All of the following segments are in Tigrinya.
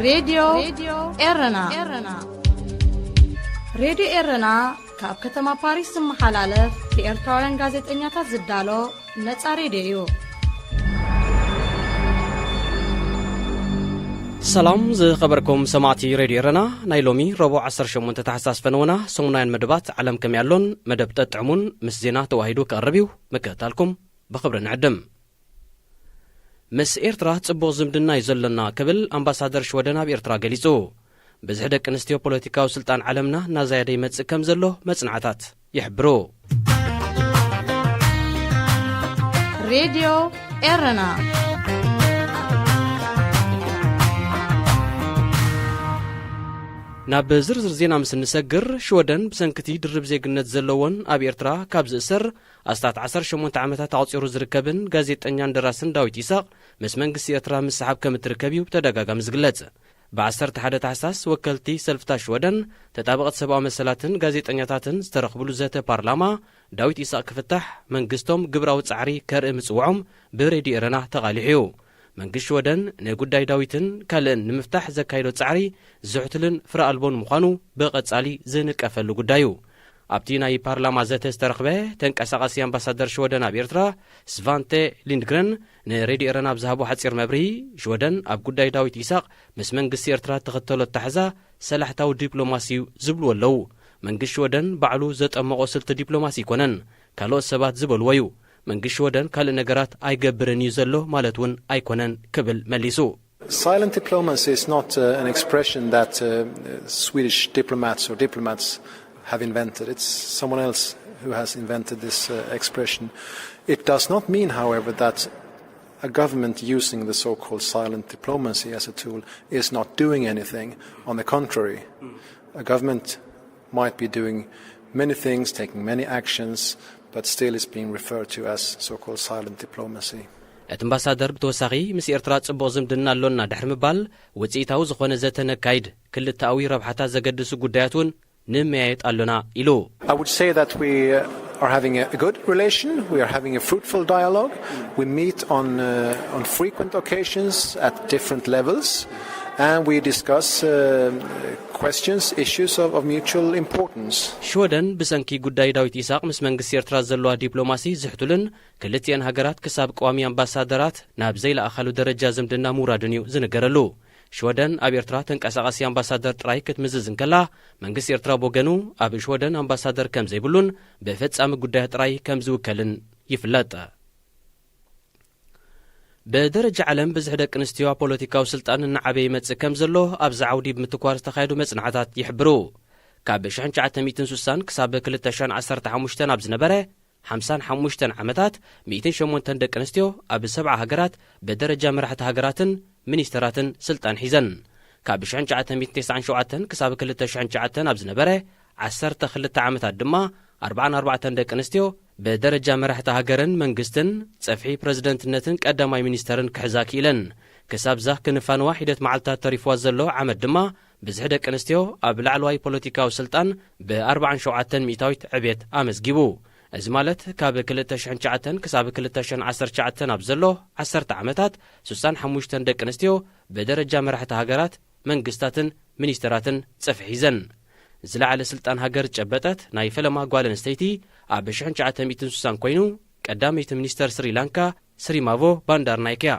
ሬድዮ ኤረና። ሬድዮ ኤረና ካብ ከተማ ፓሪስ ዝመሓላለፍ ብኤርትራውያን ጋዜጠኛታት ዝዳሎ ነጻ ሬድዮ እዩ። ሰላም ዝኸበርኩም ሰማዕቲ ሬድዮ ኤረና፣ ናይ ሎሚ ረቡዕ ዓሰርተ ሸሞንተ ታሕሳስ ፈነወና ሰሙናውያን መደባት ዓለም ከመይ ኣሎን መደብ ጠጥዕሙን ምስ ዜና ተዋሂዱ ክቐርብ እዩ። ምክትታልኩም ብኽብሪ ንዕድም። ምስ ኤርትራ ጽቡቕ ዝምድና እዩ ዘሎና ክብል ኣምባሳደር ሽወደን ኣብ ኤርትራ ገሊጹ። ብዝሒ ደቂ ኣንስትዮ ፖለቲካዊ ስልጣን ዓለምና እናዛየደ ይመጽእ ከም ዘሎ መጽናዕታት ይሕብሩ። ሬድዮ ኤረና። ናብ ዝርዝር ዜና ምስ እንሰግር፣ ሽወደን ብሰንክቲ ድርብ ዜግነት ዘለዎን ኣብ ኤርትራ ካብ ዝእሰር ኣስታት ዓሰርተ ሸሞንተ ዓመታት ኣቑጺሩ ዝርከብን ጋዜጠኛን ደራስን ዳዊት ኢሳቕ ምስ መንግስቲ ኤርትራ ምስሓብ ከም እትርከብ እዩ ብተደጋጋሚ ዝግለጽ። ብ ዓሰርተ ሓደ ታሕሳስ ወከልቲ ሰልፍታት ሽወደን፣ ተጣበቕቲ ሰብኣዊ መሰላትን ጋዜጠኛታትን ዝተረኽብሉ ዘተ ፓርላማ፣ ዳዊት ኢሳቕ ክፍታሕ መንግስቶም ግብራዊ ጻዕሪ ከርኢ ምጽውዖም ብሬድዮ ኤረና ተቓሊሑ እዩ። መንግስቲ ሽወደን ንጉዳይ ዳዊትን ካልእን ንምፍታሕ ዘካይዶ ጻዕሪ ዝሕትልን ፍረ ኣልቦን ምዃኑ ብቐጻሊ ዝንቀፈሉ ጉዳይ እዩ። ኣብቲ ናይ ፓርላማ ዘተ ዝተረኽበ ተንቀሳቓሲ ኣምባሳደር ሽወደን ኣብ ኤርትራ ስቫንቴ ሊንድግረን ንሬድዮ ኤረና ኣብ ዝሃቦ ሓጺር መብርሂ፣ ሽወደን ኣብ ጉዳይ ዳዊት ኢሳቕ ምስ መንግስቲ ኤርትራ እትኽተሎ ኣታሕዛ ሰላሕታዊ ዲፕሎማሲ እዩ ዝብልዎ ኣለዉ። መንግስቲ ሽወደን ባዕሉ ዘጠመቖ ስልቲ ዲፕሎማሲ ኣይኮነን፣ ካልኦት ሰባት ዝበልዎ እዩ። መንግስቲ ሽወደን ካልእ ነገራት ኣይገብርን እዩ ዘሎ ማለት እውን ኣይኮነን ክብል መሊሱ። Silent diplomacy is not uh, an expression that uh, Swedish diplomats or diplomats have invented. It's someone else who has invented this uh, expression. It does not mean, however, that a government using the so-called silent diplomacy as a tool is not doing anything. On the contrary, a government might be doing many things, taking many actions, but still is being referred to as so-called silent diplomacy. እቲ ኣምባሳደር ብተወሳኺ፣ ምስ ኤርትራ ጽቡቕ ዝምድና ኣሎና ድሕሪ ምባል፣ ውጽኢታዊ ዝኾነ ዘተ ነካይድ፣ ክልተኣዊ ረብሓታት ዘገድሱ ጉዳያት እውን ንመያየጥ ኣሎና ኢሉ። I would say that we are having a good relation, we are having a fruitful dialogue, we meet on, uh, on frequent occasions at different levels, and we discuss uh, questions, issues of, of mutual importance. ሽወደን ብሰንኪ ጉዳይ ዳዊት ኢሳቕ ምስ መንግስቲ ኤርትራ ዘለዋ ዲፕሎማሲ ዝሕቱልን ክልቲኤን ሃገራት ክሳብ ቀዋሚ ኣምባሳደራት ናብ ዘይለኣኻሉ ደረጃ ዝምድና ምውራድን እዩ ዝንገረሉ። ሽወደን ኣብ ኤርትራ ተንቀሳቓሲ ኣምባሳደር ጥራይ ክትምዝዝ እንከላ፣ መንግስቲ ኤርትራ ብወገኑ ኣብ ሽወደን ኣምባሳደር ከም ዘይብሉን ብፈጻሚ ጉዳያት ጥራይ ከም ዝውከልን ይፍለጥ። ብደረጃ ዓለም ብዝሒ ደቂ ኣንስትዮ ኣብ ፖለቲካዊ ስልጣን እናዓበየ ይመጽእ ከም ዘሎ ኣብዚ ዓውዲ ብምትኳር ዝተኻየዱ መጽናዕታት ይሕብሩ። ካብ ሽሕን ትሽዓተ ሚእትን ስሳን ክሳብ ክልተ ሽሕን ዓሰርተ ሓሙሽተን ኣብ ዝነበረ ሓምሳን ሓሙሽተን ዓመታት፣ ሚእትን ሸሞንተን ደቂ ኣንስትዮ ኣብ ሰብዓ ሃገራት ብደረጃ መራሕቲ ሃገራትን ሚኒስተራትን ስልጣን ሒዘን። ካብ ሽሕን ትሽዓተ ሚእትን ተስዓን ሸውዓተን ክሳብ ክልተ ሽሕን ትሽዓተን ኣብ ዝነበረ ዓሰርተ ክልተ ዓመታት ድማ፣ ኣርባዓን ኣርባዕተን ደቂ ኣንስትዮ ብደረጃ መራሕቲ ሃገርን መንግስትን፣ ጸፍሒ ፕረዚደንትነትን ቀዳማይ ሚኒስተርን ክሕዛ ክኢለን። ክሳብ እዛ ክንፋንዋ ሒደት መዓልታት ተሪፍዋ ዘሎ ዓመት ድማ፣ ብዝሒ ደቂ ኣንስትዮ ኣብ ላዕለዋይ ፖለቲካዊ ስልጣን ብኣርባዓን ሸውዓተን ሚእታዊት ዕብየት ኣመዝጊቡ። እዚ ማለት፣ ካብ ክልተ ሽሕን ትሽዓተን ክሳብ ክልተ ሽሕን ዓሰርተ ትሽዓተን ኣብ ዘሎ ዓሰርተ ዓመታት፣ ስሳን ሓሙሽተን ደቂ ኣንስትዮ ብደረጃ መራሕቲ ሃገራት፣ መንግስታትን ሚኒስተራትን ጸፍሒ ሒዘን። ዝለዓለ ስልጣን ሃገር ዝጨበጠት ናይ ፈለማ ጓል ኣንስተይቲ ኣብ ሽሕን ትሽዓተ ሚእትን ስሳን ኮይኑ፣ ቀዳመይቲ ሚኒስተር ስሪላንካ ስሪማቮ ባንዳርናይክ እያ።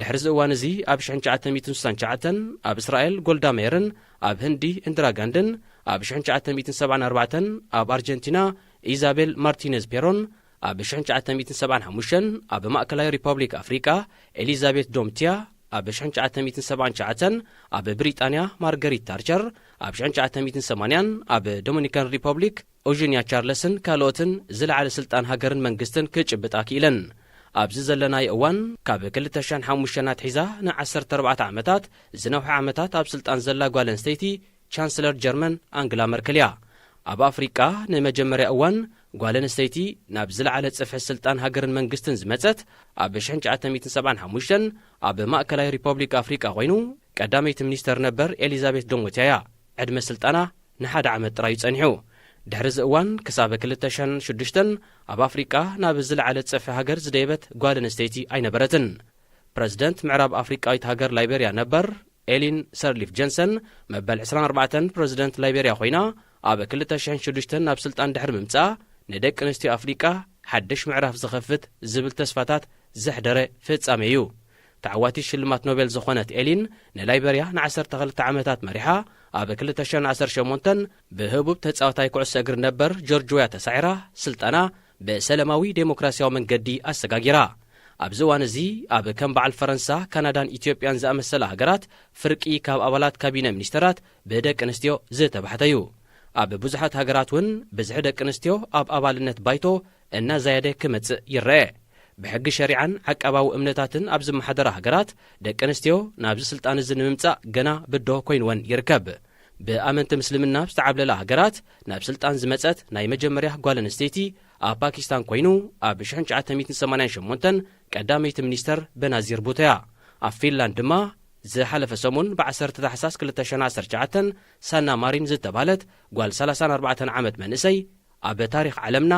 ድሕሪ እዚ እዋን እዚ፣ ኣብ ሽሕን ትሽዓተ ሚእትን ስሳን ትሽዓተን ኣብ እስራኤል ጎልዳ መየርን ኣብ ህንዲ ኢንድራ ጋንድን፣ ኣብ ሽሕን ትሽዓተ ሚእትን ሰብዓን ኣርባዕተን ኣብ ኣርጀንቲና ኢዛቤል ማርቲነዝ ፔሮን፣ ኣብ ሽሕን ትሽዓተ ሚእትን ሰብዓን ሓሙሽተን ኣብ ማእከላይ ሪፐብሊክ ኣፍሪቃ ኤሊዛቤት ዶምቲያ፣ ኣብ ሽሕን ትሽዓተ ሚእትን ሰብዓን ትሽዓተን ኣብ ብሪጣንያ ማርገሪት ታርቸር፣ ኣብ ሽሕን ትሽዓተ ሚእትን ሰማንያን ኣብ ዶሚኒካን ሪፐብሊክ ኦዥንያ ቻርለስን ካልኦትን ዝለዓለ ስልጣን ሃገርን መንግስትን ክጭብጣ ክኢለን። ኣብዚ ዘለናዮ እዋን፣ ካብ ክልተ ሽሕን ሓሙሽተን ኣትሒዛ ንዓሰርተ ኣርባዕተ ዓመታት ዝነውሐ ዓመታት ኣብ ስልጣን ዘላ ጓል ኣንስተይቲ ቻንስለር ጀርመን ኣንግላ መርከል እያ። ኣብ ኣፍሪቃ ንመጀመርያ እዋን ጓል ኣንስተይቲ ናብ ዝለዓለ ጽፍሒ ስልጣን ሃገርን መንግስትን ዝመጸት ኣብ ሽሕን ትሽዓተ ሚእትን ሰብዓን ሓሙሽተን ኣብ ማእከላይ ሪፐብሊክ ኣፍሪቃ ኮይኑ፣ ቀዳመይቲ ሚኒስተር ነበር ኤሊዛቤት ዶሞትያ እያ። ዕድመ ስልጣና ንሓደ ዓመት ጥራይ እዩ ጸኒሑ። ድሕሪ እዚ እዋን ክሳብ ክልተ ሽሕን ሽዱሽተን ኣብ ኣፍሪቃ ናብ ዝለዓለ ጽፍሒ ሃገር ዝደየበት ጓል ኣንስተይቲ ኣይነበረትን። ፕረዚደንት ምዕራብ ኣፍሪቃዊት ሃገር ላይቤርያ ነበር ኤሊን ሰርሊፍ ጀንሰን መበል ዕስራን ኣርባዕተን ፕረዚደንት ላይቤርያ ኮይና፣ ኣብ ክልተ ሽሕን ሽዱሽተን ናብ ስልጣን ድሕሪ ምምጻኣ፣ ንደቂ ኣንስትዮ ኣፍሪቃ ሓድሽ ምዕራፍ ዝኸፍት ዝብል ተስፋታት ዘሕደረ ፍጻሜ እዩ። ተዓዋቲት ሽልማት ኖቤል ዝኾነት ኤሊን፣ ንላይበርያ ንዓሰርተ ክልተ ዓመታት መሪሓ፣ ኣብ ክልተ ሽሕን ዓሰርተ ሸሞንተን ብህቡብ ተጻዋታይ ኩዕሶ እግሪ ነበር ጆርጅ ዌያ ተሳዒራ፣ ስልጣና ብሰላማዊ ዴሞክራሲያዊ መንገዲ ኣሰጋጊራ። ኣብዚ እዋን እዚ፣ ኣብ ከም በዓል ፈረንሳ፣ ካናዳን ኢትዮጵያን ዝኣመሰላ ሃገራት፣ ፍርቂ ካብ ኣባላት ካቢነ ሚኒስተራት ብደቂ ኣንስትዮ ዝተባሕተ እዩ። ኣብ ብዙሓት ሃገራት እውን ብዝሒ ደቂ ኣንስትዮ ኣብ ኣባልነት ባይቶ እናዛየደ ክመጽእ ይረአ። ብሕጊ ሸሪዓን ዓቃባዊ እምነታትን ኣብ ዝመሓደራ ሃገራት፣ ደቂ ኣንስትዮ ናብዚ ስልጣን እዚ ንምምጻእ ገና ብድሆ ኮይንወን ይርከብ። ብኣመንቲ ምስልምና ኣብ ዝተዓብለላ ሃገራት፣ ናብ ስልጣን ዝመጸት ናይ መጀመርያ ጓል ኣንስተይቲ ኣብ ፓኪስታን ኮይኑ፣ ኣብ ሽሕን ትሽዓተ ሚእትን ሰማንያን ሸሞንተን ቀዳመይቲ ሚኒስተር በናዚር ቡቶ እያ። ኣብ ፊንላንድ ድማ፣ ዝሓለፈ ሰሙን ብዓሰርተ ታሕሳስ ክልተ ሽሕን ዓሰርተ ትሽዓተን ሳና ማሪን ዝተባህለት ጓል ሰላሳን ኣርባዕተን ዓመት መንእሰይ፣ ኣብ ታሪኽ ዓለምና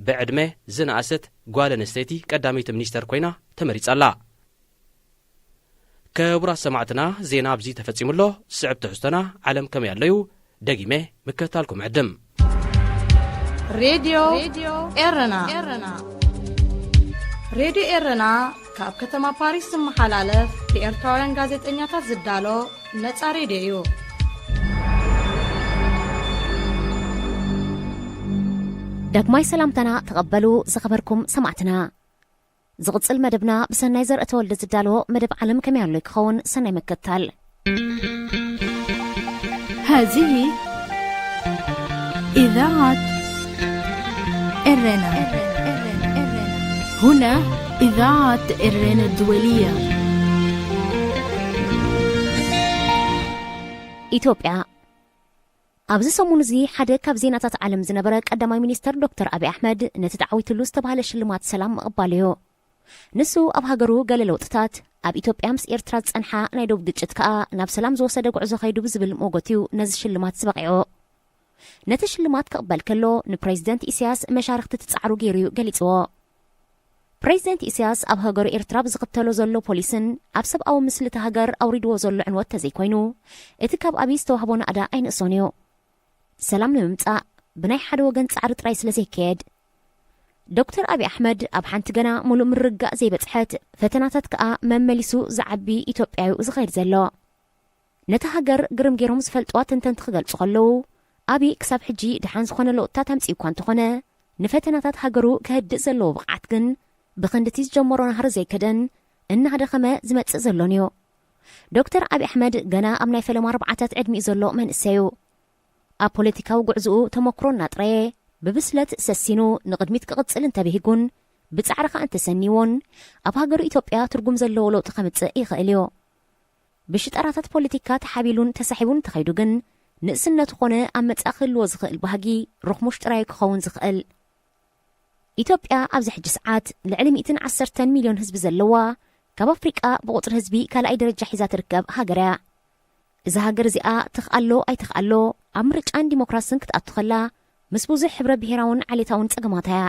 ብዕድመ ዝነኣሰት ጓል ኣንስተይቲ ቀዳመይቲ ሚኒስተር ኮይና ተመሪጻ ኣላ። ክቡራት ሰማዕትና፣ ዜና ኣብዚ ተፈጺሙ ኣሎ። ስዕብ ትሕዝቶና ዓለም ከመይ ኣለዩ? ደጊመ ምክትታልኩም ዕድም። ሬድዮ ኤረና። ሬድዮ ኤረና ካብ ከተማ ፓሪስ ዝመሓላለፍ ብኤርትራውያን ጋዜጠኛታት ዝዳሎ ነጻ ሬድዮ እዩ። ዳግማይ ሰላምታና ተቐበሉ ዝኸበርኩም ሰማዕትና። ዝቕጽል መደብና ብሰናይ ዘርእ ተወልደ ዝዳሎ መደብ ዓለም ከመይ ኣሎ ክኸውን ሰናይ መከታል። هذه إذاعة إرنا. هنا إذاعة إرنا الدولية. ኢትዮጵያ። ኣብዚ ሰሙን እዚ ሓደ ካብ ዜናታት ዓለም ዝነበረ ቀዳማይ ሚኒስተር ዶክተር ኣብይ ኣሕመድ ነቲ ተዓዊትሉ ዝተባህለ ሽልማት ሰላም ምቕባሉ እዩ። ንሱ ኣብ ሃገሩ ገለ ለውጥታት፣ ኣብ ኢትዮጵያ ምስ ኤርትራ ዝጸንሓ ናይ ዶብ ግጭት ከኣ ናብ ሰላም ዝወሰደ ጉዕዞ ከይዱ ብዝብል ሞጎት እዩ ነዚ ሽልማት ዝበቒዑ። ነቲ ሽልማት ክቕበል ከሎ ንፕሬዚደንት ኢሳያስ መሻርኽቲ ትጻዕሩ ገይሩ እዩ ገሊጽዎ። ፕሬዚደንት ኢሳያስ ኣብ ሃገሩ ኤርትራ ብዝኽተሎ ዘሎ ፖሊስን ኣብ ሰብኣዊ ምስሊ እታ ሃገር ኣውሪድዎ ዘሎ ዕንወት ተዘይኮይኑ፣ እቲ ካብ ኣብይ ዝተዋህቦ ናእዳ ኣይንእሶን እዩ። ሰላም ንምምጻእ ብናይ ሓደ ወገን ጻዕሪ ጥራይ ስለ ዘይከየድ፣ ዶክተር ኣብይ ኣሕመድ ኣብ ሓንቲ ገና ሙሉእ ምርግጋእ ዘይበጽሐት፣ ፈተናታት ከኣ መመሊሱ ዝዓቢ ኢትዮጵያ እዩ ዝኸይድ ዘሎ። ነታ ሃገር ግርም ገይሮም ዝፈልጥዋ ተንተንቲ ክገልጹ ከለዉ፣ ኣብይ ክሳብ ሕጂ ደሓን ዝኾነ ለውጥታት ኣምጺኡ እኳ እንተኾነ፣ ንፈተናታት ሃገሩ ከህድእ ዘለዎ ብቕዓት ግን ብኽንዲ እቲ ዝጀመሮ ናህሪ ዘይከደን እናደኸመ ዝመጽእ ዘሎን እዩ። ዶክተር ኣብይ ኣሕመድ ገና ኣብ ናይ ፈለማ ኣርባዓታት ዕድሚኡ ዘሎ መንእሰይ እዩ። ኣብ ፖለቲካዊ ጉዕዝኡ ተመክሮ እናጥረየ፣ ብብስለት ሰሲኑ ንቕድሚት ክቕጽል እንተብሂጉን፣ ብጻዕሪ ኸኣ እንተሰኒዎን፣ ኣብ ሃገሩ ኢትዮጵያ ትርጉም ዘለዎ ለውጢ ከምጽእ ይኽእል እዩ። ብሽጣራታት ፖለቲካ ተሓቢሉን ተሳሒቡን እንተኸይዱ ግን፣ ንእስነቱ ኾነ ኣብ መጻኢ ክህልዎ ዝኽእል ባህጊ ርኽሙሽ ጥራይ ክኸውን ዝኽእል። ኢትዮጵያ ኣብዚ ሕጂ ሰዓት ልዕሊ ሚእትን ዓሰርተን ሚልዮን ህዝቢ ዘለዋ፣ ካብ ኣፍሪቃ ብቑጽሪ ህዝቢ ካልኣይ ደረጃ ሒዛ ትርከብ ሃገር እያ። እዛ ሃገር እዚኣ ትኽኣሎ ኣይትኽኣሎ፣ ኣብ ምርጫን ዲሞክራስን ክትኣቱ ከላ፣ ምስ ብዙሕ ሕብረ ብሄራውን ዓሌታውን ጸገማታ እያ።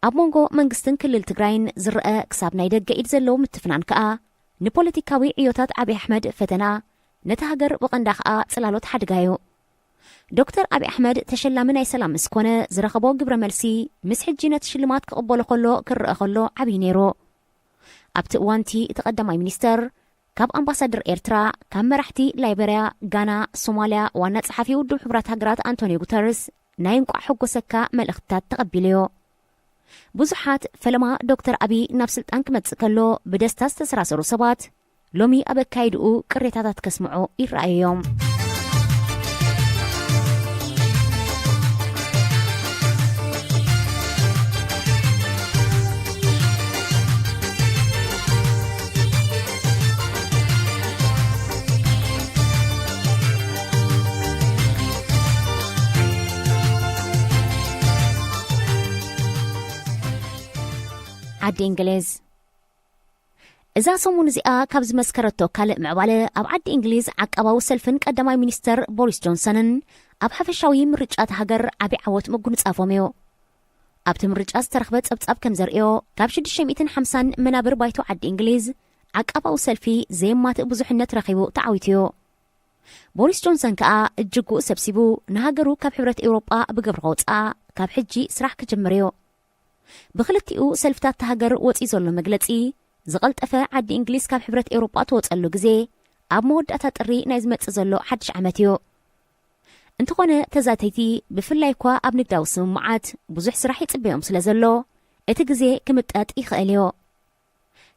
ኣብ መንጎ መንግስትን ክልል ትግራይን ዝረኣ ክሳብ ናይ ደገ ኢድ ዘለዎ ምትፍናን ከኣ፣ ንፖለቲካዊ ዕዮታት ኣብይ ኣሕመድ ፈተና፣ ነታ ሃገር ብቐንዳ ከኣ ጽላሎት ሓደጋ እዩ። ዶክተር ኣብይ ኣሕመድ ተሸላሚ ናይ ሰላም ምስ ኮነ ዝረኸቦ ግብረ መልሲ፣ ምስ ሕጂ ነቲ ሽልማት ክቕበሎ ከሎ ክረኣ ከሎ ዓብዪ ነይሩ። ኣብቲ እዋንቲ እቲ ቀዳማይ ሚኒስተር፣ ካብ ኣምባሳደር ኤርትራ፣ ካብ መራሕቲ ላይበርያ፣ ጋና፣ ሶማልያ፣ ዋና ጸሓፊ ውድብ ሕቡራት ሃገራት ኣንቶኒዮ ጉተርስ ናይ እንቋዕ ሕጎሰካ መልእኽትታት ተቐቢሉ እዩ። ብዙሓት ፈለማ ዶክተር ኣብይ ናብ ስልጣን ክመጽእ ከሎ ብደስታ ዝተሰራሰሩ ሰባት፣ ሎሚ ኣብ ኣካይድኡ ቅሬታታት ከስምዑ ይረኣዩ እዮም። ዓዲ እንግሊዝ። እዛ ሰሙን እዚኣ ካብ ዝመስከረቶ ካልእ ምዕባለ፣ ኣብ ዓዲ እንግሊዝ ዓቃባዊ ሰልፍን ቀዳማይ ሚኒስተር ቦሪስ ጆንሰንን ኣብ ሓፈሻዊ ምርጫ እታ ሃገር ዓቢ ዓወት ምጉንጻፎም እዩ። ኣብቲ ምርጫ ዝተረኽበ ጸብጻብ ከም ዘርእዮ፣ ካብ ሽዱሽተ ሚእትን ሓምሳን መናብር ባይቶ ዓዲ እንግሊዝ፣ ዓቃባዊ ሰልፊ ዘየማትእ ብዙሕነት ረኺቡ ተዓዊቱ'ዩ። ቦሪስ ጆንሰን ከኣ እጅጉ ሰብሲቡ ንሃገሩ ካብ ሕብረት ኤውሮጳ ብግብሪ ከውጽኣ ካብ ሕጂ ስራሕ ክጅምር'ዩ። ብኽልቲኡ ሰልፍታት እታ ሃገር ወጺኡ ዘሎ መግለጺ፣ ዝቐልጠፈ ዓዲ እንግሊዝ ካብ ሕብረት ኤውሮጳ ትወጸሉ ግዜ ኣብ መወዳእታ ጥሪ ናይ ዝመጽእ ዘሎ ሓድሽ ዓመት እዩ። እንተኾነ ተዛተይቲ፣ ብፍላይ እኳ ኣብ ንግዳዊ ስምምዓት ብዙሕ ስራሕ ይጽበዮም ስለ ዘሎ፣ እቲ ግዜ ክምጠጥ ይኽእል እዩ።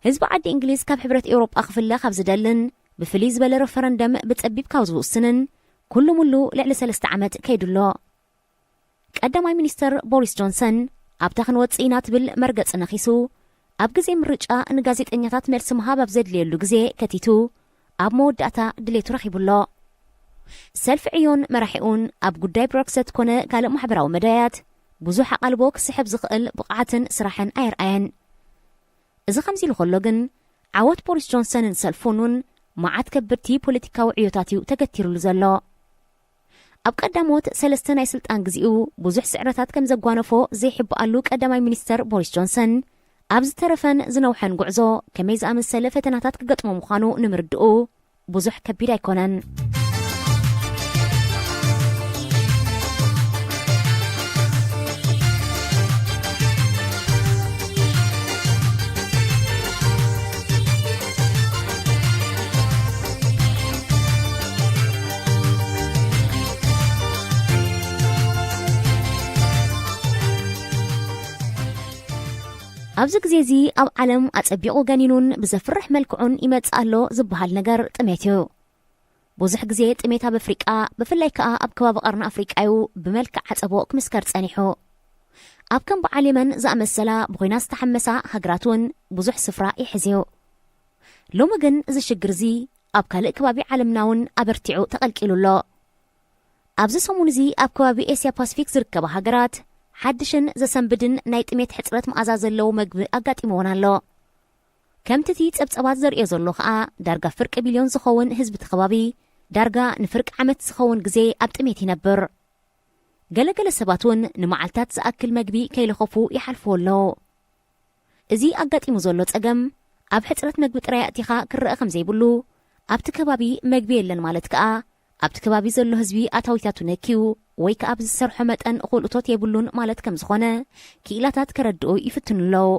ህዝቢ ዓዲ እንግሊዝ ካብ ሕብረት ኤውሮጳ ክፍለ ካብ ዝደልን ብፍልይ ዝበለ ረፈረንደም ብጸቢብ ካብ ዝውስንን ኩሉ ሙሉ ልዕሊ ሰለስተ ዓመት ከይዱ ኣሎ። ቀዳማይ ሚኒስተር ቦሪስ ጆንሰን ኣብታ ክንወጽእ ኢና ትብል መርገጺ ነኺሱ፣ ኣብ ግዜ ምርጫ ንጋዜጠኛታት መልሲ ምሃብ ኣብ ዘድልየሉ ግዜ ከቲቱ ኣብ መወዳእታ ድሌቱ ረኺቡ ኣሎ። ሰልፊ ዕዮን መራሒኡን ኣብ ጉዳይ ብረክሰት ኮነ ካልእ ማሕበራዊ መዳያት ብዙሕ ኣቓልቦ ክስሕብ ዝኽእል ብቕዓትን ስራሕን ኣየርኣየን። እዚ ከምዚ ኢሉ ከሎ ግን፣ ዓወት ቦሪስ ጆንሰንን ሰልፉን እውን መዓት ከበድቲ ፖለቲካዊ ዕዮታት እዩ ተገቲሩሉ ዘሎ። ኣብ ቀዳሞት ሰለስተ ናይ ስልጣን ግዜኡ ብዙሕ ስዕረታት ከም ዘጓነፎ ዘይሕብኣሉ ቀዳማይ ሚኒስተር ቦሪስ ጆንሰን፣ ኣብ ዝተረፈን ዝነውሐን ጉዕዞ ከመይ ዝኣመሰለ ፈተናታት ክገጥሞ ምዃኑ ንምርድኡ ብዙሕ ከቢድ ኣይኮነን። ኣብዚ ግዜ እዚ ኣብ ዓለም ኣጸቢቑ ገኒኑን ብዘፍርሕ መልክዑን ይመጽእ ኣሎ ዝበሃል ነገር ጥሜት እዩ። ብዙሕ ግዜ ጥሜት ኣብ ኣፍሪቃ፣ ብፍላይ ከኣ ኣብ ከባቢ ቀርኒ ኣፍሪቃ እዩ ብመልክዕ ዓጸቦ ክምስከር ጸኒሑ። ኣብ ከም በዓል የመን ዝኣመሰላ ብኹናት ዝተሓመሳ ሃገራት እውን ብዙሕ ስፍራ ይሕዝ እዩ። ሎሚ ግን እዚ ሽግር እዚ ኣብ ካልእ ከባቢ ዓለምና እውን ኣበርቲዑ ተቐልቂሉ ኣሎ። ኣብዚ ሰሙን እዚ ኣብ ከባቢ ኤስያ ፓሲፊክ ዝርከባ ሃገራት ሓድሽን ዘሰንብድን ናይ ጥሜት ሕጽረት መኣዛ ዘለዎ መግቢ ኣጋጢምወን ኣሎ። ከምቲ እቲ ጸብጸባት ዘርእዮ ዘሎ ከኣ፣ ዳርጋ ፍርቂ ቢልዮን ዝኸውን ህዝቢ እቲ ከባቢ ዳርጋ ንፍርቂ ዓመት ዝኸውን ግዜ ኣብ ጥሜት ይነብር። ገለገለ ሰባት እውን ንመዓልታት ዝኣክል መግቢ ከይለኸፉ ይሓልፍዎ ኣለዉ። እዚ ኣጋጢሙ ዘሎ ጸገም ኣብ ሕጽረት መግቢ ጥራይ ኣእቲኻ ክረኣ ከም ዘይብሉ፣ ኣብቲ ከባቢ መግቢ የለን ማለት ከኣ ኣብቲ ከባቢ ዘሎ ህዝቢ ኣታዊታቱ ነክዩ ወይ ከኣ ብዝሰርሖ መጠን እኹል እቶት የብሉን ማለት ከም ዝኾነ ክኢላታት ከረድኡ ይፍትኑ ኣለዉ።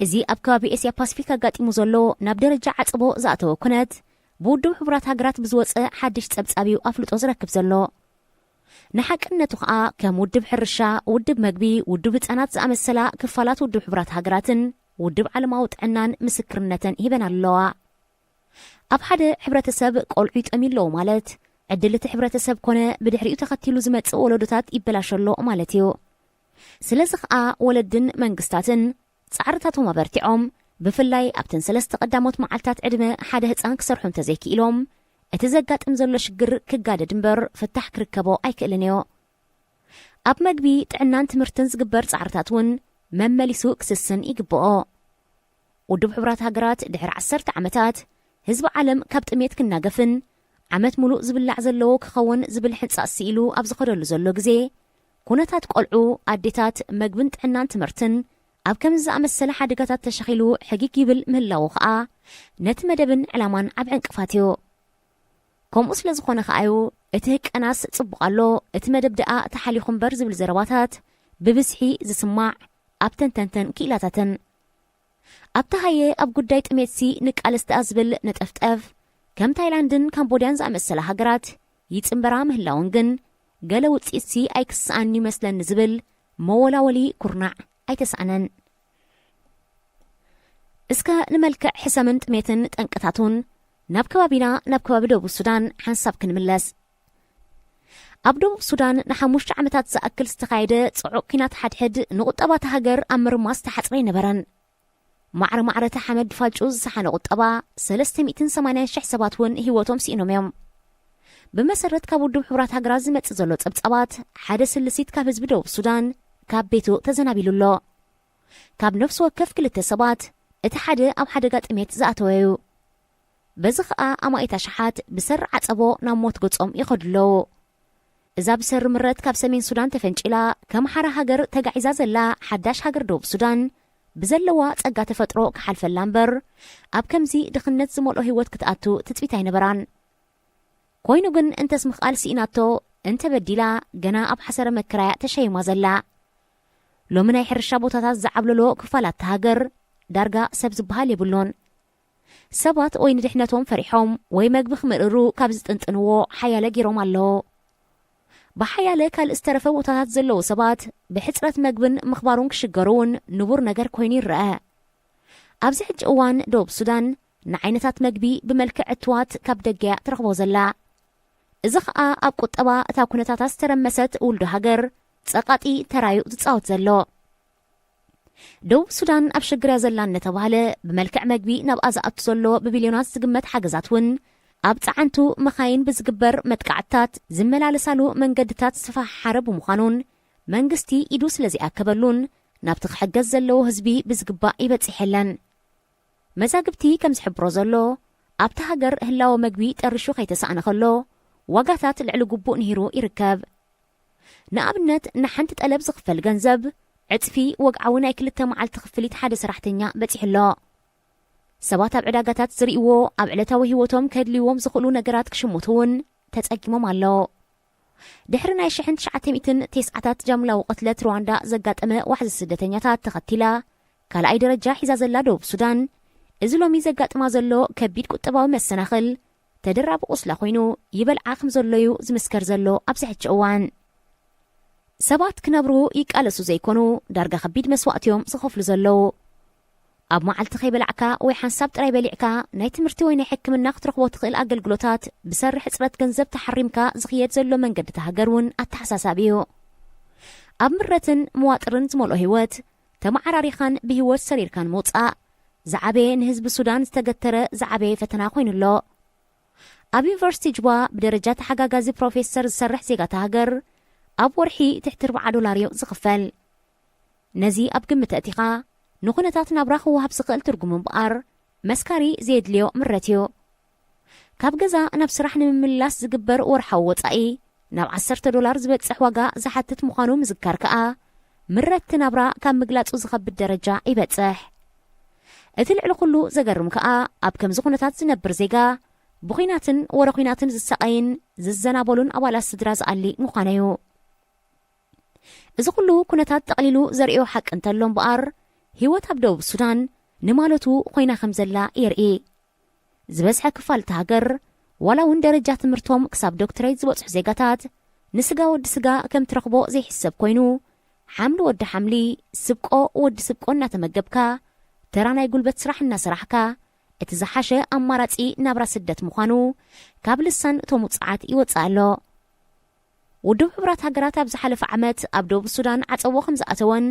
እዚ ኣብ ከባቢ ኤስያ ፓሲፊክ ኣጋጢሙ ዘሎ ናብ ደረጃ ዓጸቦ ዝኣተወ ኩነት፣ ብውድብ ሕቡራት ሃገራት ብዝወጸ ሓድሽ ጸብጻብ እዩ ኣፍልጦ ዝረክብ ዘሎ። ንሓቅነቱ ከኣ ከም ውድብ ሕርሻ፣ ውድብ መግቢ፣ ውድብ ህጻናት ዝኣመሰላ ክፋላት ውድብ ሕቡራት ሃገራትን ውድብ ዓለማዊ ጥዕናን ምስክርነተን ሂበን ኣለዋ። ኣብ ሓደ ሕብረተሰብ ቆልዑ ይጠምዩ ኣለዉ ማለት፣ ዕድል እቲ ሕብረተሰብ ኮነ ብድሕሪኡ ተኸቲሉ ዝመጽእ ወለዶታት ይበላሾ ኣሎ ማለት እዩ። ስለዚ ኸኣ ወለድን መንግስታትን ጻዕርታቶም ኣበርቲዖም፣ ብፍላይ ኣብተን ሰለስተ ቀዳሞት መዓልታት ዕድመ ሓደ ህጻን ክሰርሑ እንተዘይክኢሎም፣ እቲ ዘጋጥም ዘሎ ሽግር ክጋደድ እምበር ፍታሕ ክርከቦ ኣይክእልን እዩ። ኣብ መግቢ፣ ጥዕናን ትምህርትን ዝግበር ጻዕርታት እውን መመሊሱ ክስስን ይግብኦ። ውድብ ሕቡራት ሃገራት ድሕሪ ዓሰርተ ዓመታት ህዝቢ ዓለም ካብ ጥሜት ክናገፍን ዓመት ሙሉእ ዝብላዕ ዘለዎ ክኸውን ዝብል ሕንጻጽ ስኢሉ ኣብ ዝኸደሉ ዘሎ ግዜ፣ ኩነታት ቆልዑ፣ ኣዴታት፣ መግብን ጥዕናን ትምህርትን ኣብ ከምዚ ዝኣመሰለ ሓደጋታት ተሸኺሉ ሕጊግ ይብል ምህላዉ ኸኣ ነቲ መደብን ዕላማን ዓቢ ዕንቅፋት እዩ። ከምኡ ስለ ዝኾነ ኸኣ እዩ እቲ ህቀናስ ጽቡቕ ኣሎ፣ እቲ መደብ ደኣ ተሓሊኹ እምበር ዝብል ዘረባታት ብብዝሒ ዝስማዕ ኣብ ተንተንተን ክኢላታትን። ኣብቲ ሃየ ኣብ ጉዳይ ጥሜትሲ ንቃለስ ደኣ ዝብል ንጠፍጠፍ፣ ከም ታይላንድን ካምቦድያን ዝኣመሰላ ሃገራት ይጽንበራ ምህላወን ግን፣ ገለ ውጽኢትሲ ኣይክስኣን ይመስለኒ ዝብል መወላወሊ ኩርናዕ ኣይተሳእነን። እስከ ንመልክዕ ሕሰምን ጥሜትን ጠንቅታቱን ናብ ከባቢና፣ ናብ ከባቢ ደቡብ ሱዳን ሓንሳብ ክንምለስ። ኣብ ደቡብ ሱዳን ንሓሙሽተ ዓመታት ዝኣክል ዝተኻየደ ጽዑቕ ኲናት ሓድሕድ ንቁጠባ እታ ሃገር ኣብ ምርማስ ዝተሓጽረ ኣይነበረን። ማዕረ ማዕረ እቲ ሓመድ ብፋልጩ ዝሰሓነ ቁጠባ፣ ሰለስተ ሚእትን ሰማንያን ሽሕ ሰባት እውን ህይወቶም ስኢኖም እዮም። ብመሰረት ካብ ውድብ ሕቡራት ሃገራት ዝመጽእ ዘሎ ጸብጻባት፣ ሓደ ስልሲት ካብ ህዝቢ ደቡብ ሱዳን ካብ ቤቱ ተዘናቢሉ ኣሎ። ካብ ነፍሲ ወከፍ ክልተ ሰባት፣ እቲ ሓደ ኣብ ሓደጋ ጥሜት ዝኣተወ እዩ። በዚ ኸኣ ኣማኢት ኣሽሓት ብሰሪ ዓጸቦ ናብ ሞት ገጾም ይኸዱ ኣለዉ። እዛ ብሰሪ ምረት ካብ ሰሜን ሱዳን ተፈንጪላ፣ ከም ሓራ ሃገር ተጋዒዛ ዘላ ሓዳሽ ሃገር ደቡብ ሱዳን፣ ብዘለዋ ጸጋ ተፈጥሮ ክሓልፈላ እምበር፣ ኣብ ከምዚ ድኽነት ዝመልኦ ህይወት ክትኣቱ ትጽቢት ኣይነበራን። ኮይኑ ግን እንተስ ምኽኣል ስኢናቶ፣ እንተ በዲላ ገና ኣብ ሓሰረ መከራያ ተሸይማ ዘላ። ሎሚ ናይ ሕርሻ ቦታታት ዝዓብለሎ ክፋላት እታ ሃገር ዳርጋ ሰብ ዝበሃል የብሉን። ሰባት ወይ ንድሕነቶም ፈሪሖም ወይ መግቢ ክምእርሩ ካብ ዝጥንጥንዎ ሓያለ ገይሮም ኣለዉ። ብሓያለ ካልእ ዝተረፈ ቦታታት ዘለዉ ሰባት ብሕጽረት መግብን ምኽባሩን ክሽገሩ እውን ንቡር ነገር ኮይኑ ይረአ። ኣብዚ ሕጂ እዋን ደቡብ ሱዳን ንዓይነታት መግቢ ብመልክዕ እትዋት ካብ ደገያ ትረኽቦ ዘላ። እዚ ኸኣ ኣብ ቁጠባ እታ ኩነታታ ዝተረመሰት ውልዶ ሃገር ጸቓጢ ተራዩ ዝጻወት ዘሎ። ደቡብ ሱዳን ኣብ ሽግር እያ ዘላ እናተባህለ ብመልክዕ መግቢ ናብኣ ዝኣቱ ዘሎ ብቢልዮናት ዝግመት ሓገዛት እውን ኣብ ጸዓንቱ መኻይን ብዝግበር መጥቃዕትታት ዝመላለሳሉ መንገድታት ዝተፈሓሓረ ብምዃኑን መንግስቲ ኢዱ ስለ ዘይኣከበሉን ናብቲ ክሕገዝ ዘለዎ ህዝቢ ብዝግባእ ይበጽሕ የለን። መዛግብቲ ከም ዝሕብሮ ዘሎ ኣብቲ ሃገር ህላወ መግቢ ጠሪሹ ከይተሳእነ ከሎ ዋጋታት ልዕሊ ግቡእ ንሂሩ ይርከብ። ንኣብነት ንሓንቲ ጠለብ ዝኽፈል ገንዘብ ዕጽፊ ወግዓዊ ናይ ክልተ መዓልቲ ክፍሊት ሓደ ሰራሕተኛ በጺሑ ኣሎ። ሰባት ኣብ ዕዳጋታት ዝርእይዎ ኣብ ዕለታዊ ህይወቶም ከድልይዎም ዝኽእሉ ነገራት ክሽምቱ እውን ተጸጊሞም ኣለዉ። ድሕሪ ናይ ሽሕን ትሽዓተ ሚእትን ተስዓታት ጃምላዊ ቅትለት ሩዋንዳ ዘጋጠመ ዋሕዚ ስደተኛታት ተኸቲላ ካልኣይ ደረጃ ሒዛ ዘላ ደቡብ ሱዳን፣ እዚ ሎሚ ዘጋጥማ ዘሎ ከቢድ ቁጠባዊ መሰናኽል ተደራቢ ቁስላ ኮይኑ ይበልዓ ከም ዘሎዩ ዝምስከር ዘሎ ኣብዚ ሕጂ እዋን። ሰባት ክነብሩ ይቃለሱ ዘይኮኑ ዳርጋ ከቢድ መስዋእቲ እዮም ዝኸፍሉ ዘለዉ። ኣብ መዓልቲ ከይበላዕካ ወይ ሓንሳብ ጥራይ በሊዕካ ናይ ትምህርቲ ወይ ናይ ሕክምና ክትረኽቦ ትኽእል ኣገልግሎታት ብሰሪ ሕጽረት ገንዘብ ተሓሪምካ ዝኽየድ ዘሎ መንገዲ እታ ሃገር እውን ኣተሓሳሳቢ እዩ። ኣብ ምረትን መዋጥርን ዝመልኦ ህይወት ተመዓራሪኻን ብህይወት ሰሪርካን ምውጻእ ዝዓበየ ንህዝቢ ሱዳን ዝተገተረ ዝዓበየ ፈተና ኮይኑ ኣሎ። ኣብ ዩኒቨርሲቲ ጁባ ብደረጃ ተሓጋጋዚ ፕሮፌሰር ዝሰርሕ ዜጋ እታ ሃገር ኣብ ወርሒ ትሕቲ ኣርብዓ ዶላር እዩ ዝኽፈል። ነዚ ኣብ ግምት ኣእቲኻ ንኹነታት ናብራ ክወሃብ ዝኽእል ትርጉም እምበኣር መስካሪ ዘየድልዮ ምረት እዩ። ካብ ገዛ ናብ ስራሕ ንምምላስ ዝግበር ወርሓዊ ወጻኢ ናብ ዓሰርተ ዶላር ዝበጽሕ ዋጋ ዝሓትት ምዃኑ ምዝካር ከኣ ምረት ናብራ ካብ ምግላጹ ዝኸብድ ደረጃ ይበጽሕ። እቲ ልዕሊ ኩሉ ዘገርም ከኣ ኣብ ከምዚ ኩነታት ዝነብር ዜጋ ብኹናትን ወረ ኹናትን ዝሳቐይን ዝዘናበሉን ኣባላት ስድራ ዝኣሊ ምዃኑ እዩ። እዚ ኩሉ ኩነታት ጠቕሊሉ ዘርእዮ ሓቂ እንተሎ እምበኣር ህይወት ኣብ ደቡብ ሱዳን ንማለቱ ኮይና ከም ዘላ የርኢ። ዝበዝሐ ክፋል እታ ሃገር ዋላ እውን ደረጃ ትምህርቶም ክሳብ ዶክትሬት ዝበጽሑ ዜጋታት ንስጋ ወዲ ስጋ ከም ትረኽቦ ዘይሕሰብ ኮይኑ ሓምሊ ወዲ ሓምሊ ስብቆ ወዲ ስብቆ እናተመገብካ ተራ ናይ ጉልበት ስራሕ እናሰራሕካ እቲ ዝሓሸ ኣማራጺ ናብራ ስደት ምዃኑ ካብ ልሳን እቶም ውጽዓት ይወጽእ ኣሎ። ውድብ ሕቡራት ሃገራት ኣብ ዝሓለፈ ዓመት ኣብ ደቡብ ሱዳን ዓጸቦ ከም ዝኣተወን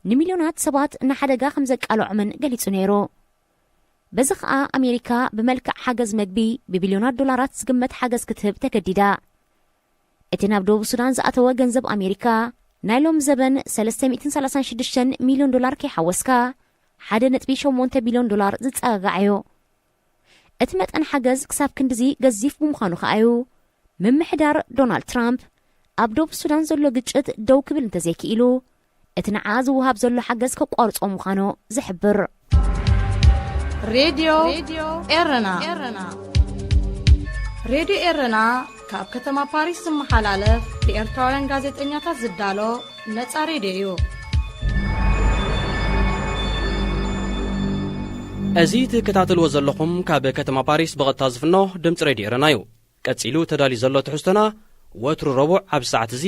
ንሚልዮናት ሰባት ንሓደጋ ከም ዘቃልዖምን ገሊጹ ነይሩ። በዚ ኸኣ ኣሜሪካ ብመልክዕ ሓገዝ መግቢ ብቢልዮናት ዶላራት ዝግመት ሓገዝ ክትህብ ተገዲዳ። እቲ ናብ ደቡብ ሱዳን ዝኣተወ ገንዘብ ኣሜሪካ ናይ ሎም ዘበን ሰለስተ ሚእትን ሰላሳን ሽዱሽተን ሚልዮን ዶላር ከይሓወስካ ሓደ ነጥቢ ሸሞንተ ቢልዮን ዶላር ዝጸጋጋዕ እዩ። እቲ መጠን ሓገዝ ክሳብ ክንድዚ ገዚፍ ብምዃኑ ከኣ እዩ ምምሕዳር ዶናልድ ትራምፕ ኣብ ደቡብ ሱዳን ዘሎ ግጭት ደው ክብል እንተዘይክኢሉ እቲ ንዓ ዝወሃብ ዘሎ ሓገዝ ከቋርጾ ምዃኑ ዝሕብር። ሬድዮ ኤረና። ሬድዮ ኤረና ካብ ከተማ ፓሪስ ዝመሓላለፍ ብኤርትራውያን ጋዜጠኛታት ዝዳሎ ነጻ ሬድዮ እዩ። እዚ ትከታተልዎ ዘለኹም ካብ ከተማ ፓሪስ ብቐጥታ ዝፍኖ ድምፂ ሬድዮ ኤረና እዩ። ቀጺሉ ተዳልዩ ዘሎ ትሕዝቶና ወትሩ ረቡዕ ኣብ ሰዓት እዚ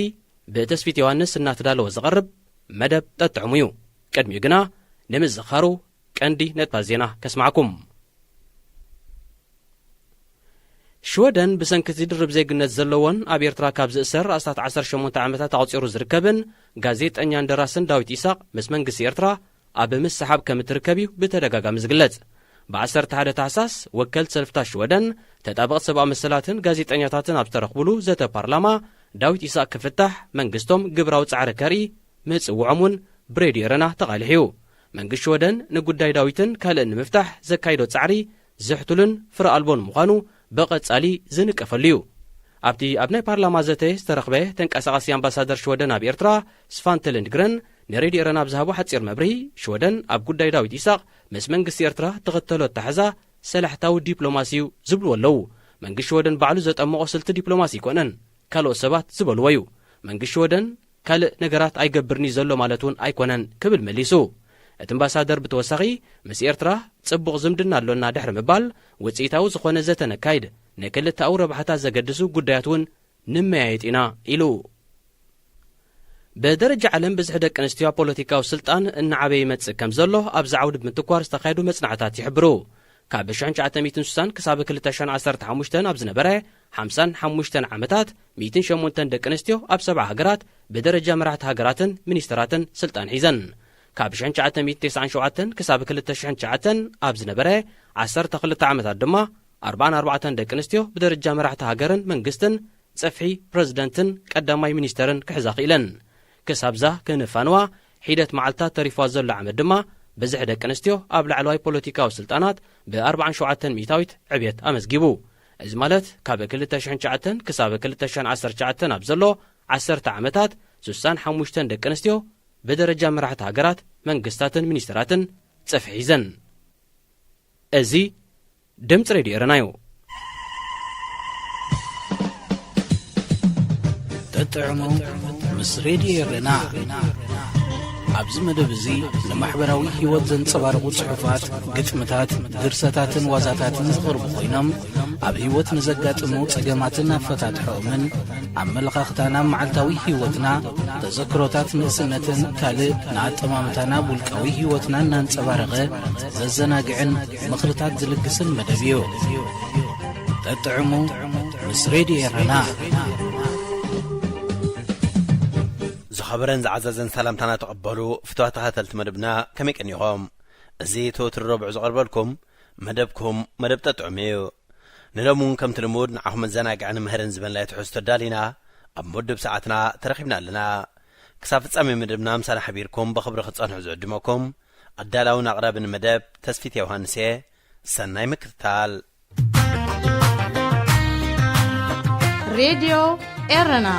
ብተስፊት ዮሃንስ እናተዳለወ ዝቐርብ መደብ ጠጥዕሙ እዩ። ቅድሚኡ ግና ንምዝኻሩ ቀንዲ ነጥባት ዜና ከስማዕኩም። ሽወደን ብሰንኪ እቲ ድርብ ዜግነት ዘለዎን ኣብ ኤርትራ ካብ ዝእሰር ኣስታት ዓሰርተ ሸሞንተ ዓመታት ኣቑጺሩ ዝርከብን ጋዜጠኛን ደራስን ዳዊት ኢሳቕ ምስ መንግስቲ ኤርትራ ኣብ ምስሓብ ከም እትርከብ እዩ ብተደጋጋሚ ዝግለጽ። ብ ዓሰርተ ሓደ ታሕሳስ ወከልቲ ሰልፍታት ሽወደን ተጣበቕቲ ሰብኣዊ መሰላትን ጋዜጠኛታትን ኣብ ዝተረኽቡሉ ዘተ ፓርላማ ዳዊት ኢሳቕ ክፍታሕ መንግስቶም ግብራዊ ጻዕሪ ከርኢ ምጽውዖም እውን ብሬድዮ ኤረና ተቓሊሑ እዩ። መንግስቲ ሽወደን ንጉዳይ ዳዊትን ካልእን ንምፍታሕ ዘካይዶ ጻዕሪ ዘሕትሉን ፍረ ኣልቦን ምዃኑ ብቐጻሊ ዝንቀፈሉ እዩ። ኣብቲ ኣብ ናይ ፓርላማ ዘተ ዝተረኽበ ተንቀሳቓሲ ኣምባሳደር ሽወደን ኣብ ኤርትራ ስፋንተ ልንድግረን ንሬድዮ ኤረና ኣብ ዝሃቦ ሓጺር መብርሂ፣ ሽወደን ኣብ ጉዳይ ዳዊት ኢሳቕ ምስ መንግስቲ ኤርትራ ትኽተሎ ኣተሓዛ ሰላሕታዊ ዲፕሎማሲ እዩ ዝብልዎ ኣለዉ። መንግስቲ ሽወደን ባዕሉ ዘጠመቖ ስልቲ ዲፕሎማሲ ኣይኮነን፣ ካልኦት ሰባት ዝበልዎ እዩ። መንግስቲ ሽወደን ካልእ ነገራት ኣይገብርኒ ዘሎ ማለት እውን ኣይኮነን ክብል መሊሱ። እቲ ኣምባሳደር ብተወሳኺ፣ ምስ ኤርትራ ጽቡቕ ዝምድና ኣሎና ድሕሪ ምባል፣ ውጽኢታዊ ዝኾነ ዘተ ነካይድ፣ ንክልተኣዊ ረብሓታት ዘገድሱ ጉዳያት እውን ንመያየጥ ኢና ኢሉ። ብደረጃ ዓለም ብዝሒ ደቂ ኣንስትዮ ኣብ ፖለቲካዊ ስልጣን እናዓበየ ይመጽእ ከም ዘሎ ኣብዚ ዓውዲ ብምትኳር ዝተኻየዱ መጽናዕታት ይሕብሩ። ካብ ሽሕን ትሽዓተ ሚእትን ስሳን ክሳብ ክልተ ሽሕን ዓሰርተ ሓሙሽተን ኣብ ዝነበረ ሓምሳን ሓሙሽተን ዓመታት፣ ሚእትን ሸሞንተን ደቂ ኣንስትዮ ኣብ ሰብዓ ሃገራት ብደረጃ መራሕቲ ሃገራትን ሚኒስተራትን ስልጣን ሒዘን። ካብ ሽሕን ትሽዓተ ሚእትን ተስዓን ሸውዓተን ክሳብ ክልተ ሽሕን ትሽዓተን ኣብ ዝነበረ ዓሰርተ ክልተ ዓመታት ድማ፣ ኣርባዓን ኣርባዕተን ደቂ ኣንስትዮ ብደረጃ መራሕቲ ሃገርን መንግስትን፣ ጽፍሒ ፕረዚደንትን ቀዳማይ ሚኒስተርን ክሕዛ ክኢለን። ክሳብዛ ክነፋንዋ ሒደት መዓልታት ተሪፍዋ ዘሎ ዓመት ድማ፣ ብዝሒ ደቂ ኣንስትዮ ኣብ ላዕለዋይ ፖለቲካዊ ስልጣናት ብኣርባዓን ሸውዓተን ሚእታዊት ዕብየት ኣመዝጊቡ። እዚ ማለት፣ ካብ ክልተ ሽሕን ትሽዓተን ክሳብ ክልተ ሽሕን ዓሰርተ ትሽዓተን ኣብ ዘሎ ዓሰርተ ዓመታት፣ ስሳን ሓሙሽተን ደቂ ኣንስትዮ ብደረጃ መራሕቲ ሃገራት፣ መንግስታትን ሚኒስተራትን ጽፍሒ ሒዘን። እዚ ድምፂ ሬድዮ ኤረና እዩ። ተጥዕሙ ምስ ሬድዮ ኤረና። ኣብዚ መደብ እዚ ንማሕበራዊ ህይወት ዘንጸባርቑ ጽሑፋት፣ ግጥምታት፣ ድርሰታትን ዋዛታትን ዝቐርቡ ኮይኖም፣ ኣብ ህይወት ንዘጋጥሙ ጸገማትን ኣፈታትሖኦምን፣ ኣመለኻኽታና ኣብ መዓልታዊ ህይወትና፣ ተዘክሮታት ንእስነትን ካልእ ንኣጠማምታና ኣብ ውልቃዊ ህይወትና እናንጸባረቐ ዘዘናግዕን ምኽርታት ዝልግስን መደብ እዩ። ጠጥዕሙ ምስ ሬድዮ ኤረና። ዝኸበረን ዝዓዘዘን ሰላምታና ተቐበሉ ፍትዋ ተኸታተልቲ መደብና፣ ከመይ ቀኒኹም? እዚ ተወትሪ ረቡዕ ዝቐርበልኩም መደብኩም መደብ ጠጥዑም እዩ። ንሎም እውን ከምቲ ልሙድ ንዓኹም መዘናግዕን ምህርን ዝበናይ ትሕዝቶ ዳሊና ኣብ መድብ ሰዓትና ተረኺብና ኣለና። ክሳብ ፍጻሜ መደብና ምሳና ሓቢርኩም ብኽብሪ ክትጸንሑ ዝዕድመኩም ኣዳላውን ኣቕራብን መደብ ተስፊት ዮሃንስ እየ። ሰናይ ምክትታል። ሬድዮ ኤረና።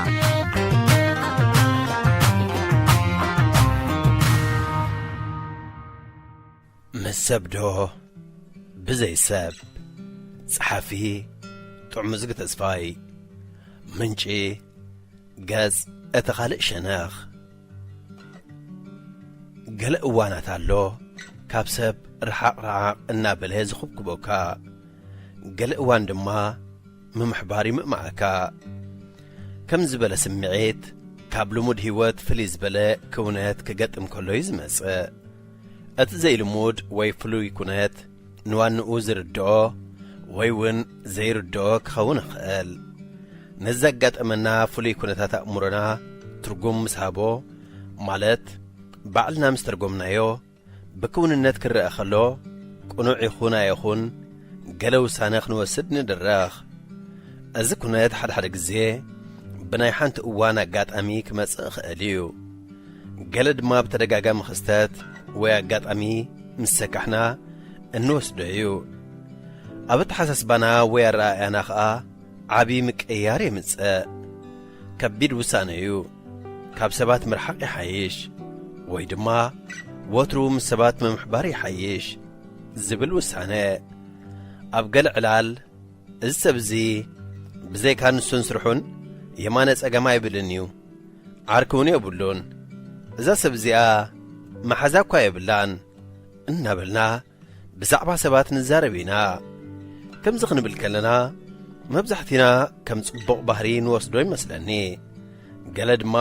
ምስ ሰብ ዶ ብዘይ ሰብ? ጸሓፊ ጥዑምዝጊ ተስፋይ። ምንጪ ገጽ እቲ ኻልእ ሸነኽ። ገለ እዋናት ኣሎ ካብ ሰብ ርሓቕ ርሓቕ እናበለ ዝኹብኩበካ፣ ገለ እዋን ድማ ምምሕባር ይምእምዓካ። ከም ዝበለ ስምዒት ካብ ልሙድ ህይወት ፍልይ ዝበለ ክውነት ክገጥም ከሎ እዩ ዝመጽእ። እቲ ዘይልሙድ ወይ ፍሉይ ኩነት ንዋንኡ ዝርድኦ ወይ እውን ዘይርድኦ ክኸውን ይኽእል። ነዚ ዘጋጠመና ፍሉይ ኩነታት ኣእምሮና ትርጉም ምስ ሃቦ፣ ማለት ባዕልና ምስ ተርጎምናዮ፣ ብክውንነት ክረአ ከሎ ቅኑዕ ይኹን ኣይኹን ገለ ውሳነ ክንወስድ ንድረኽ። እዚ ኩነት ሓድሓደ ግዜ ብናይ ሓንቲ እዋን ኣጋጣሚ ክመጽእ ይኽእል እዩ። ገለ ድማ ብተደጋጋሚ ክስተት ወይ ኣጋጣሚ ምስ ሰካሕና እንወስዶ እዩ። ኣብ ኣተሓሳስባና ወይ ኣረኣእያና ኸኣ ዓቢ ምቅይያር የምጽእ። ከቢድ ውሳነ እዩ። ካብ ሰባት ምርሓቕ ይሓይሽ ወይ ድማ ወትሩ ምስ ሰባት ምምሕባር ይሓይሽ ዝብል ውሳነ። ኣብ ገለ ዕላል፣ እዚ ሰብ እዚ ብዘይካ ንሱን ስርሑን የማነ ጸገም ኣይብልን እዩ፣ ዓርኪ እውን የብሉን። እዛ ሰብ እዚኣ መሓዛ እኳ የብላን እናበልና ብዛዕባ ሰባት ንዛረብ ኢና። ከምዚ ክንብል ከለና መብዛሕቲና ከም ጽቡቕ ባህሪ ንወስዶ ይመስለኒ። ገለ ድማ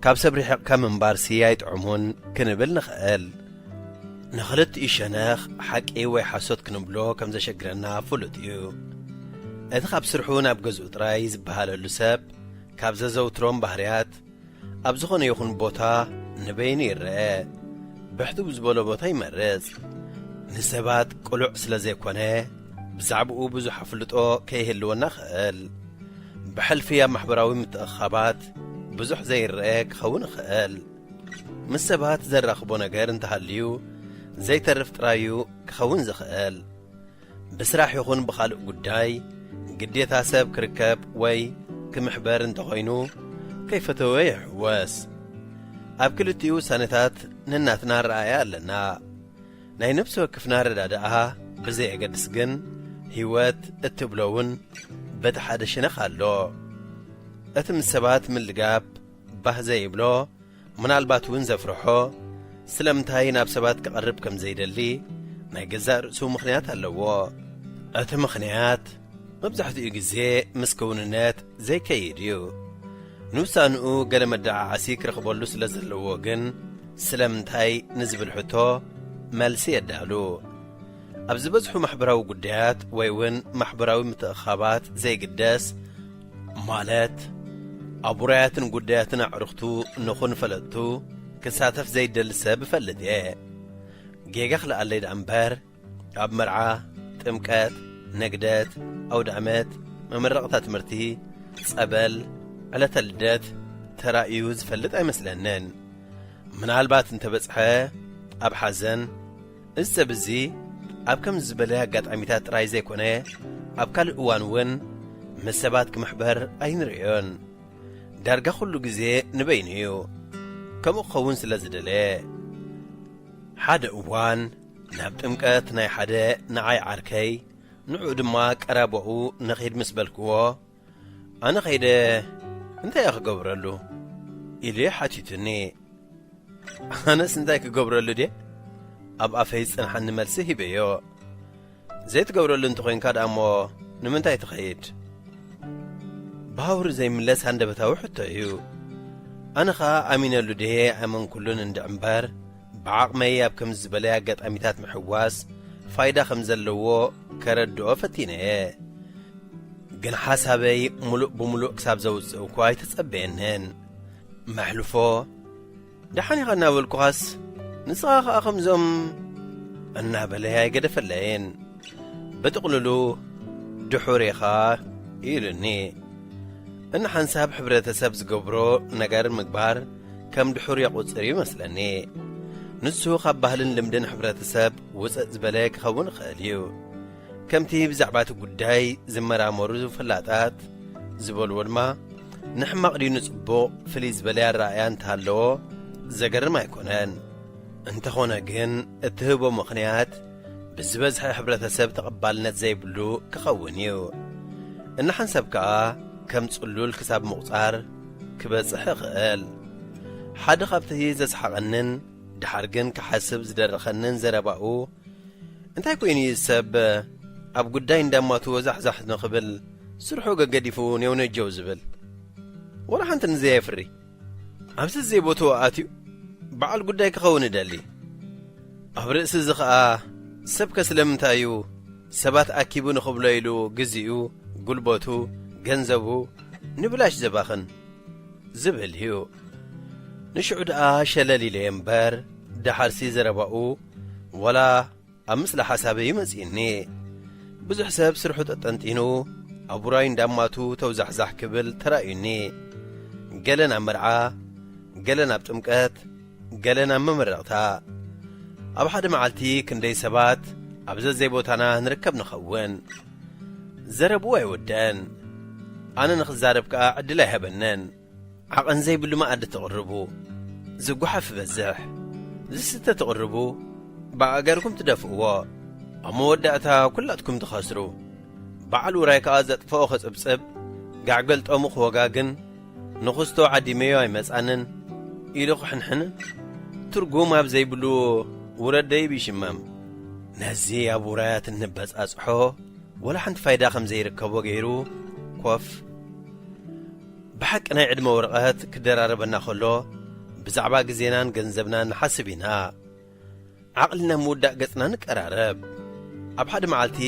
ካብ ሰብ ርሒቕካ ምንባርሲ ኣይጥዑሙን ክንብል ንኽእል። ንኽልቲኡ ሸነኽ ሓቂ ወይ ሓሶት ክንብሎ ከም ዘሸግረና ፍሉጥ እዩ። እቲ ካብ ስርሑ ናብ ገዝኡ ጥራይ ዝበሃለሉ ሰብ ካብ ዘዘውትሮም ባህርያት ኣብ ዝኾነ ይኹን ቦታ ንበይኑ ይረአ። ብሕትው ዝበሎ ቦታ ይመርጽ። ንሰባት ቅሉዕ ስለ ዘይኮነ ብዛዕባኡ ብዙሕ ኣፍልጦ ከይህልወና ይኽእል። ብሕልፊ ኣብ ማሕበራዊ ምትእኽኻባት ብዙሕ ዘይረአ ክኸውን ይኽእል። ምስ ሰባት ዘራኽቦ ነገር እንተሃልዩ ዘይተርፍ ጥራዩ ክኸውን ዝኽእል። ብስራሕ ይኹን ብኻልእ ጉዳይ ግዴታ ሰብ ክርከብ ወይ ክምሕበር እንተኾይኑ ከይፈተወ ይሕወስ። ኣብ ክልቲኡ ውሳኔታት ነናትና ኣረኣእያ ኣለና። ናይ ነፍሲ ወከፍና ኣረዳድኣ ብዘየገድስ ግን፣ ህይወት እትብሎ እውን በቲ ሓደ ሸነኽ ኣሎ። እቲ ምስ ሰባት ምልጋብ ባህ ዘይብሎ፣ ምናልባት እውን ዘፍርሖ፣ ስለምንታይ ናብ ሰባት ክቐርብ ከም ዘይደሊ ናይ ገዛእ ርእሱ ምኽንያት ኣለዎ። እቲ ምኽንያት መብዛሕትኡ ግዜ ምስ ክውንነት ዘይከይድ እዩ። ንውሳንኡ ገለ መደዓዓሲ ክረኽበሉ ስለ ዘለዎ ግን፣ ስለምንታይ ንዝብል ሕቶ መልሲ የዳሉ። ኣብ ዝበዝሑ ማሕበራዊ ጉዳያት ወይ እውን ማሕበራዊ ምትእኻባት ዘይግደስ፣ ማለት ኣብ ውራያትን ጉዳያትን ኣዕሩኽቱ ንኹን ፈለጥቱ ክሳተፍ ዘይደሊ ሰብ እፈልጥ እየ። ጌጋ ክልኣለይ ደኣ እምበር፣ ኣብ መርዓ፣ ጥምቀት፣ ንግደት፣ ኣውደ ዓመት፣ መመረቕታ ትምህርቲ፣ ጸበል፣ ዕለተ ልደት ተራእዩ ዝፈልጥ ኣይመስለንን። ምናልባት እንተበጽሐ ኣብ ሓዘን፣ እዚ ሰብ እዚ ኣብ ከምዚ ዝበለ ኣጋጣሚታት ጥራይ ዘይኮነ፣ ኣብ ካልእ እዋን እውን ምስ ሰባት ክምሕበር ኣይንርእዮን። ዳርጋ ኩሉ ግዜ ንበይኑ እዩ። ከምኡ ክኸውን ስለ ዝደለየ። ሓደ እዋን ናብ ጥምቀት ናይ ሓደ ንዓይ ዓርከይ፣ ንዕኡ ድማ ቀራባኡ ንኺድ ምስ በልክዎ፣ ኣነ ኸይደ እንታይ እየ ክገብረሉ? ኢሉ ሓቲቱኒ። ኣነስ እንታይ ክገብረሉ ድየ? ኣብ ኣፈይ ዝጸንሓኒ መልሲ ሂበዮ። ዘይትገብረሉ እንተኾይንካ ደኣ እሞ ንምንታይ ትኸይድ? ብሃውሪ ዘይምለስ ሃንደበታዊ ሕቶ እዩ። ኣነ ኸኣ ኣሚነሉ ድየ ኣመንኩሉን እንድዒ እምበር፣ ብዓቕመይ ኣብ ከምዚ ዝበለ ኣጋጣሚታት ምሕዋስ ፋይዳ ከም ዘለዎ ከረድኦ ፈቲነ እየ። ግን ሓሳበይ ምሉእ ብምሉእ ክሳብ ዘውጽእ እኳ ኣይተጸበየንን። መሕልፎ፣ ደሓን ኢኻ እናበልኩኻስ፣ ንስኻ ኸኣ ከምዞም እናበለ ኣይገደፈለይን። ብጥቕልሉ፣ ድሑር ኢኻ ኢሉኒ። እንሓንሳብ ሕብረተሰብ ዝገብሮ ነገር ምግባር ከም ድሑር የቑጽር እዩ መስለኒ። ንሱ ካብ ባህልን ልምድን ሕብረተሰብ ውጽእ ዝበለ ክኸውን ይኽእል እዩ። ከምቲ ብዛዕባ እቲ ጉዳይ ዝመራመሩ ፈላጣት ዝበልዎ ድማ፣ ንሕማቕ ድዩ ንጽቡቕ ፍልይ ዝበለ ኣረኣእያ እንተሃለዎ ዘገርም ኣይኮነን። እንተኾነ ግን፣ እትህቦ ምኽንያት ብዝበዝሐ ሕብረተሰብ ተቐባልነት ዘይብሉ ክኸውን እዩ። እንሓንሳብ ከኣ ከም ጽሉል ክሳብ ምቑጻር ክበጽሕ ይኽእል። ሓደ ካብቲ ዘስሓቐንን ድሓር ግን ክሓስብ ዝደረኸንን ዘረባኡ፣ እንታይ ኮይኑ እዩ ሰብ ኣብ ጉዳይ እንዳማቱ ወዛሕዛሕ ንኽብል ስርሑ ገገዲፉ ኔውነጀው ዝብል? ወላ ሓንቲ ንዘየፍሪ፣ ኣብዚ ዘይቦትኡ ኣትዩ በዓል ጉዳይ ክኸውን ይደሊ። ኣብ ርእሲ እዚ ኸኣ፣ ሰብከ ስለምንታይ እዩ ሰባት ኣኪቡ ንኽብሎ ኢሉ ግዜኡ፣ ጉልበቱ፣ ገንዘቡ ንብላሽ ዘባኽን? ዝብል እዩ። ንሽዑ ደኣ ሸለል ኢለ እምበር፣ ደሓርሲ ዘረባኡ ወላ ኣብ ምስላ ሓሳበይ እዩ መጺእኒ። ብዙሕ ሰብ ስርሑ ጠጠንጢኑ ኣብ ውራይ እንዳማቱ ተውዛሕዛሕ ክብል ተራእዩኒ። ገለ ናብ መርዓ፣ ገለ ናብ ጥምቀት፣ ገለ ናብ መመረቕታ። ኣብ ሓደ መዓልቲ ክንደይ ሰባት ኣብ ዘዘይ ቦታና ንርከብ ንኸውን። ዘረብኡ ኣይወደን። ኣነ ንኽዛረብ ከኣ ዕድል ኣይሃበንን። ዓቐን ዘይብሉ መኣዲ ትቕርቡ፣ ዝጓሓፍ ይበዝሕ። ዝስተ ትቕርቡ፣ ብኣእጋርኩም ትደፍእዎ። ኣብ መወዳእታ ኩላትኩም ትኸስሩ። በዓል ውራይ ከኣ ዘጥፍኦ ክጽብጽብ፣ ጋዕ ገልጠሙ ክወጋግን፣ ንኹስቶ ዓዲመዮ ኣይመጻንን ኢሉ ክሕንሕንን፣ ትርጉም ኣብ ዘይብሉ ውረድ ደይብ ይሽመም። ነዚ ኣብ ውራያት እንበጻጽሖ፣ ወላ ሓንቲ ፋይዳ ከም ዘይርከቦ ገይሩ ኮፍ። ብሓቂ ናይ ዕድመ ወረቐት ክደራረበና ከሎ፣ ብዛዕባ ግዜናን ገንዘብናን ንሓስብ ኢና። ዓቕሊ ናብ ምውዳእ ገጽና ንቀራረብ። ኣብ ሓደ መዓልቲ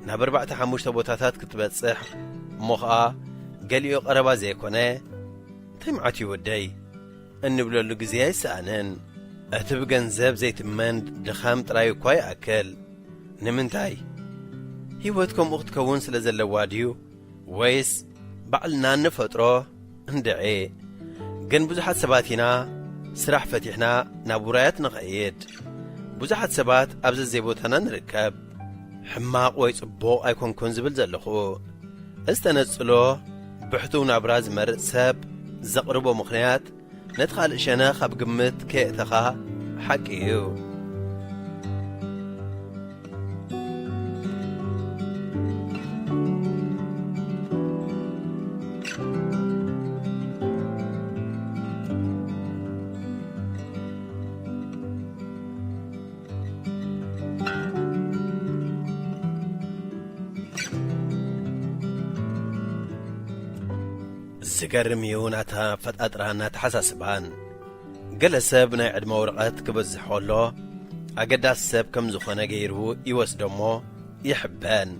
ናብ ኣርባዕተ ሓሙሽተ ቦታታት ክትበጽሕ፣ እሞ ኸኣ ገሊኡ ቀረባ ዘይኮነ፣ እንታይ መዓት እዩ ወደይ? እንብለሉ ግዜ ኣይሰኣንን። እቲ ብገንዘብ ዘይትመን ድኻም ጥራይ እኳ ይኣክል። ንምንታይ? ህይወት ከምኡ ክትከውን ስለ ዘለዋ ድዩ? ወይስ ባዕልና እንፈጥሮ? እንድዒ። ግን ብዙሓት ሰባት ኢና ስራሕ ፈቲሕና ናብ ውራያት ንኸይድ። ብዙሓት ሰባት ኣብ ዘዘይቦታና ንርከብ። ሕማቕ ወይ ጽቡቕ ኣይኮንኩን ዝብል ዘለኹ። እዚ ተነጽሎ ብሕቱው ናብራ ዝመርጽ ሰብ ዘቕርቦ ምኽንያት ነቲ ካልእ ሸነኽ ኣብ ግምት ከየእተኻ ሓቂ እዩ። ዝገርም እዩ ናታ ኣፈጣጥራን ኣተሓሳስባን። ገለ ሰብ ናይ ዕድመ ወረቐት ክበዝሕ ከሎ ኣገዳሲ ሰብ ከም ዝኾነ ገይሩ ይወስዶ እሞ ይሕበን።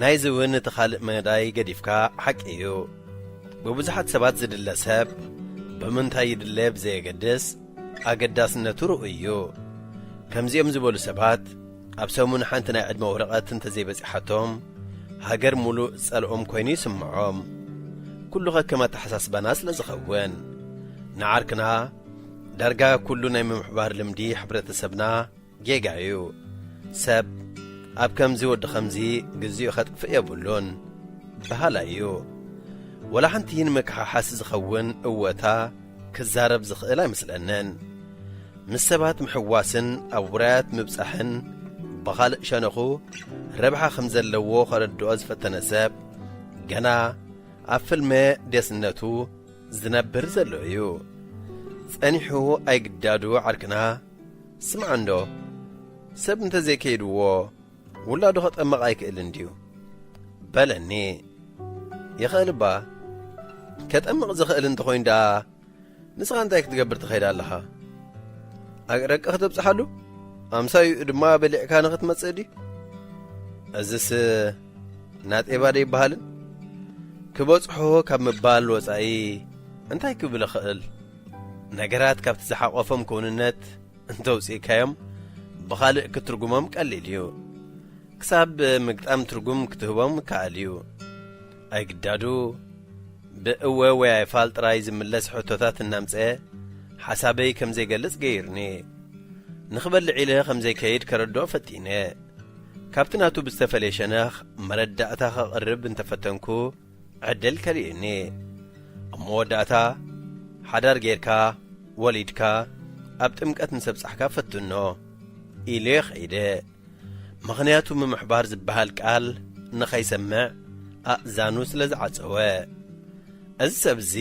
ናይዚ እውን እቲ ካልእ መዳይ ገዲፍካ ሓቂ እዩ። ብብዙሓት ሰባት ዝድለ ሰብ ብምንታይ ይድለ ብዘየገድስ ኣገዳስነቱ ርኡይ እዩ። ከምዚኦም ዝበሉ ሰባት ኣብ ሰሙን ሓንቲ ናይ ዕድመ ወረቐት እንተዘይበጺሓቶም፣ ሃገር ሙሉእ ዝጸልኦም ኮይኑ ይስምዖም። ኩሉ ከከም ኣተሓሳስባና ስለ ዝኸውን፣ ንዓርክና ዳርጋ ኩሉ ናይ ምምሕባር ልምዲ ሕብረተሰብና ጌጋ እዩ። ሰብ ኣብ ከምዚ ወዲ ከምዚ ግዚኡ ከጥፍእ የብሉን በሃላይ እዩ። ወላ ሓንቲ ንምክሓሓሲ ዝኸውን እወታ ክዛረብ ዝኽእል ኣይመስለንን። ምስ ሰባት ምሕዋስን ኣብ ውራያት ምብጻሕን ብኻልእ ሸነኹ ረብሓ ከም ዘለዎ ከረድኦ ዝፈተነ ሰብ፣ ገና ኣብ ፍልመ ዴስነቱ ዝነብር ዘሎ እዩ። ጸኒሑ ኣይግዳዱ ዓርክና፣ ስምዓ እንዶ፣ ሰብ እንተዘይከይድዎ ውላዱ ከጠምቕ ኣይክእልን ድዩ? በለኒ። ይኽእል እባ። ከጠምቕ ዝኽእል እንተኾይኑ ደኣ ንስኻ እንታይ ክትገብር ትኸይድ ኣለኻ? ኣረቂ ከተብጽሓሉ? ኣምሳይኡ ድማ በሊዕካ ንኽትመጽእ ድዩ? እዝስ ናጤባ ዶ ይበሃልን? ክበጽሖ ካብ ምባል ወጻኢ እንታይ ክብል እኽእል? ነገራት ካብቲ ዝሓቖፎም ክውንነት እንተውጽእካዮም ብኻልእ ክትርጉሞም ቀሊል እዩ። ክሳብ ምግጣም ትርጉም ክትህቦም ይከኣል እዩ። ኣይግዳዱ ብእወ ወይ ኣይፋል ጥራይ ዝምለስ ሕቶታት እናምጸ ሓሳበይ ከም ዘይገልጽ ገይሩኒ። ንኽበልዕ ኢለ ከም ዘይከይድ ከረድኦ ፈቲነ። ካብቲ ናቱ ብዝተፈለየ ሸነኽ መረዳእታ ከቕርብ እንተፈተንኩ ዕድል ከሊኡኒ። ኣብ መወዳእታ ሓዳር ጌርካ ወሊድካ ኣብ ጥምቀት ምስ ኣብጻሕካ ፈትኖ ኢለዮ ኸይደ። ምኽንያቱ ምምሕባር ዝበሃል ቃል ንኸይሰምዕ ኣእዛኑ ስለ ዝዓጸወ። እዚ ሰብ እዚ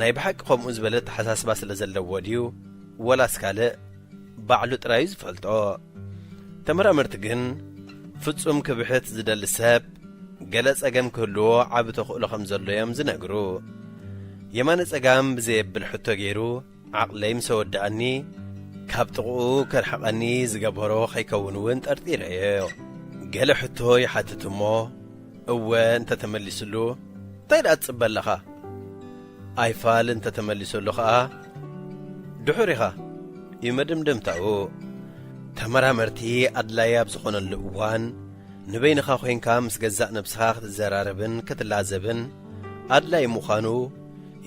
ናይ ብሓቂ ከምኡ ዝበለ ኣተሓሳስባ ስለ ዘለዎ ድዩ ወላስ ካልእ ባዕሉ ጥራዩ ዝፈልጦ? ተመራመርቲ ግን ፍጹም ክብሕት ዝደሊ ሰብ ገለ ጸገም ክህልዎ ዓቢ ተኽእሎ ከም ዘሎ እዮም ዝነግሩ። የማነ ጸጋም ብዘየብል ሕቶ ገይሩ ዓቕለይ ምስ ኣወድኣኒ፣ ካብ ጥቕኡ ከርሕቐኒ ዝገበሮ ከይከውን እውን ጠርጢረዮ። ገለ ሕቶ ይሓትት እሞ፣ እወ እንተተመሊስሉ፣ እንታይ ደኣ ትጽበ ኣለኻ? ኣይፋል እንተተመሊስሉ ኸኣ፣ ድሑር ኢኻ እዩ መደምደምታኡ። ተመራመርቲ ኣድላዪ ኣብ ዝኾነሉ እዋን፣ ንበይንኻ ኮይንካ ምስ ገዛእ ነብስኻ ክትዘራረብን ክትላዘብን ኣድላዪ ምዃኑ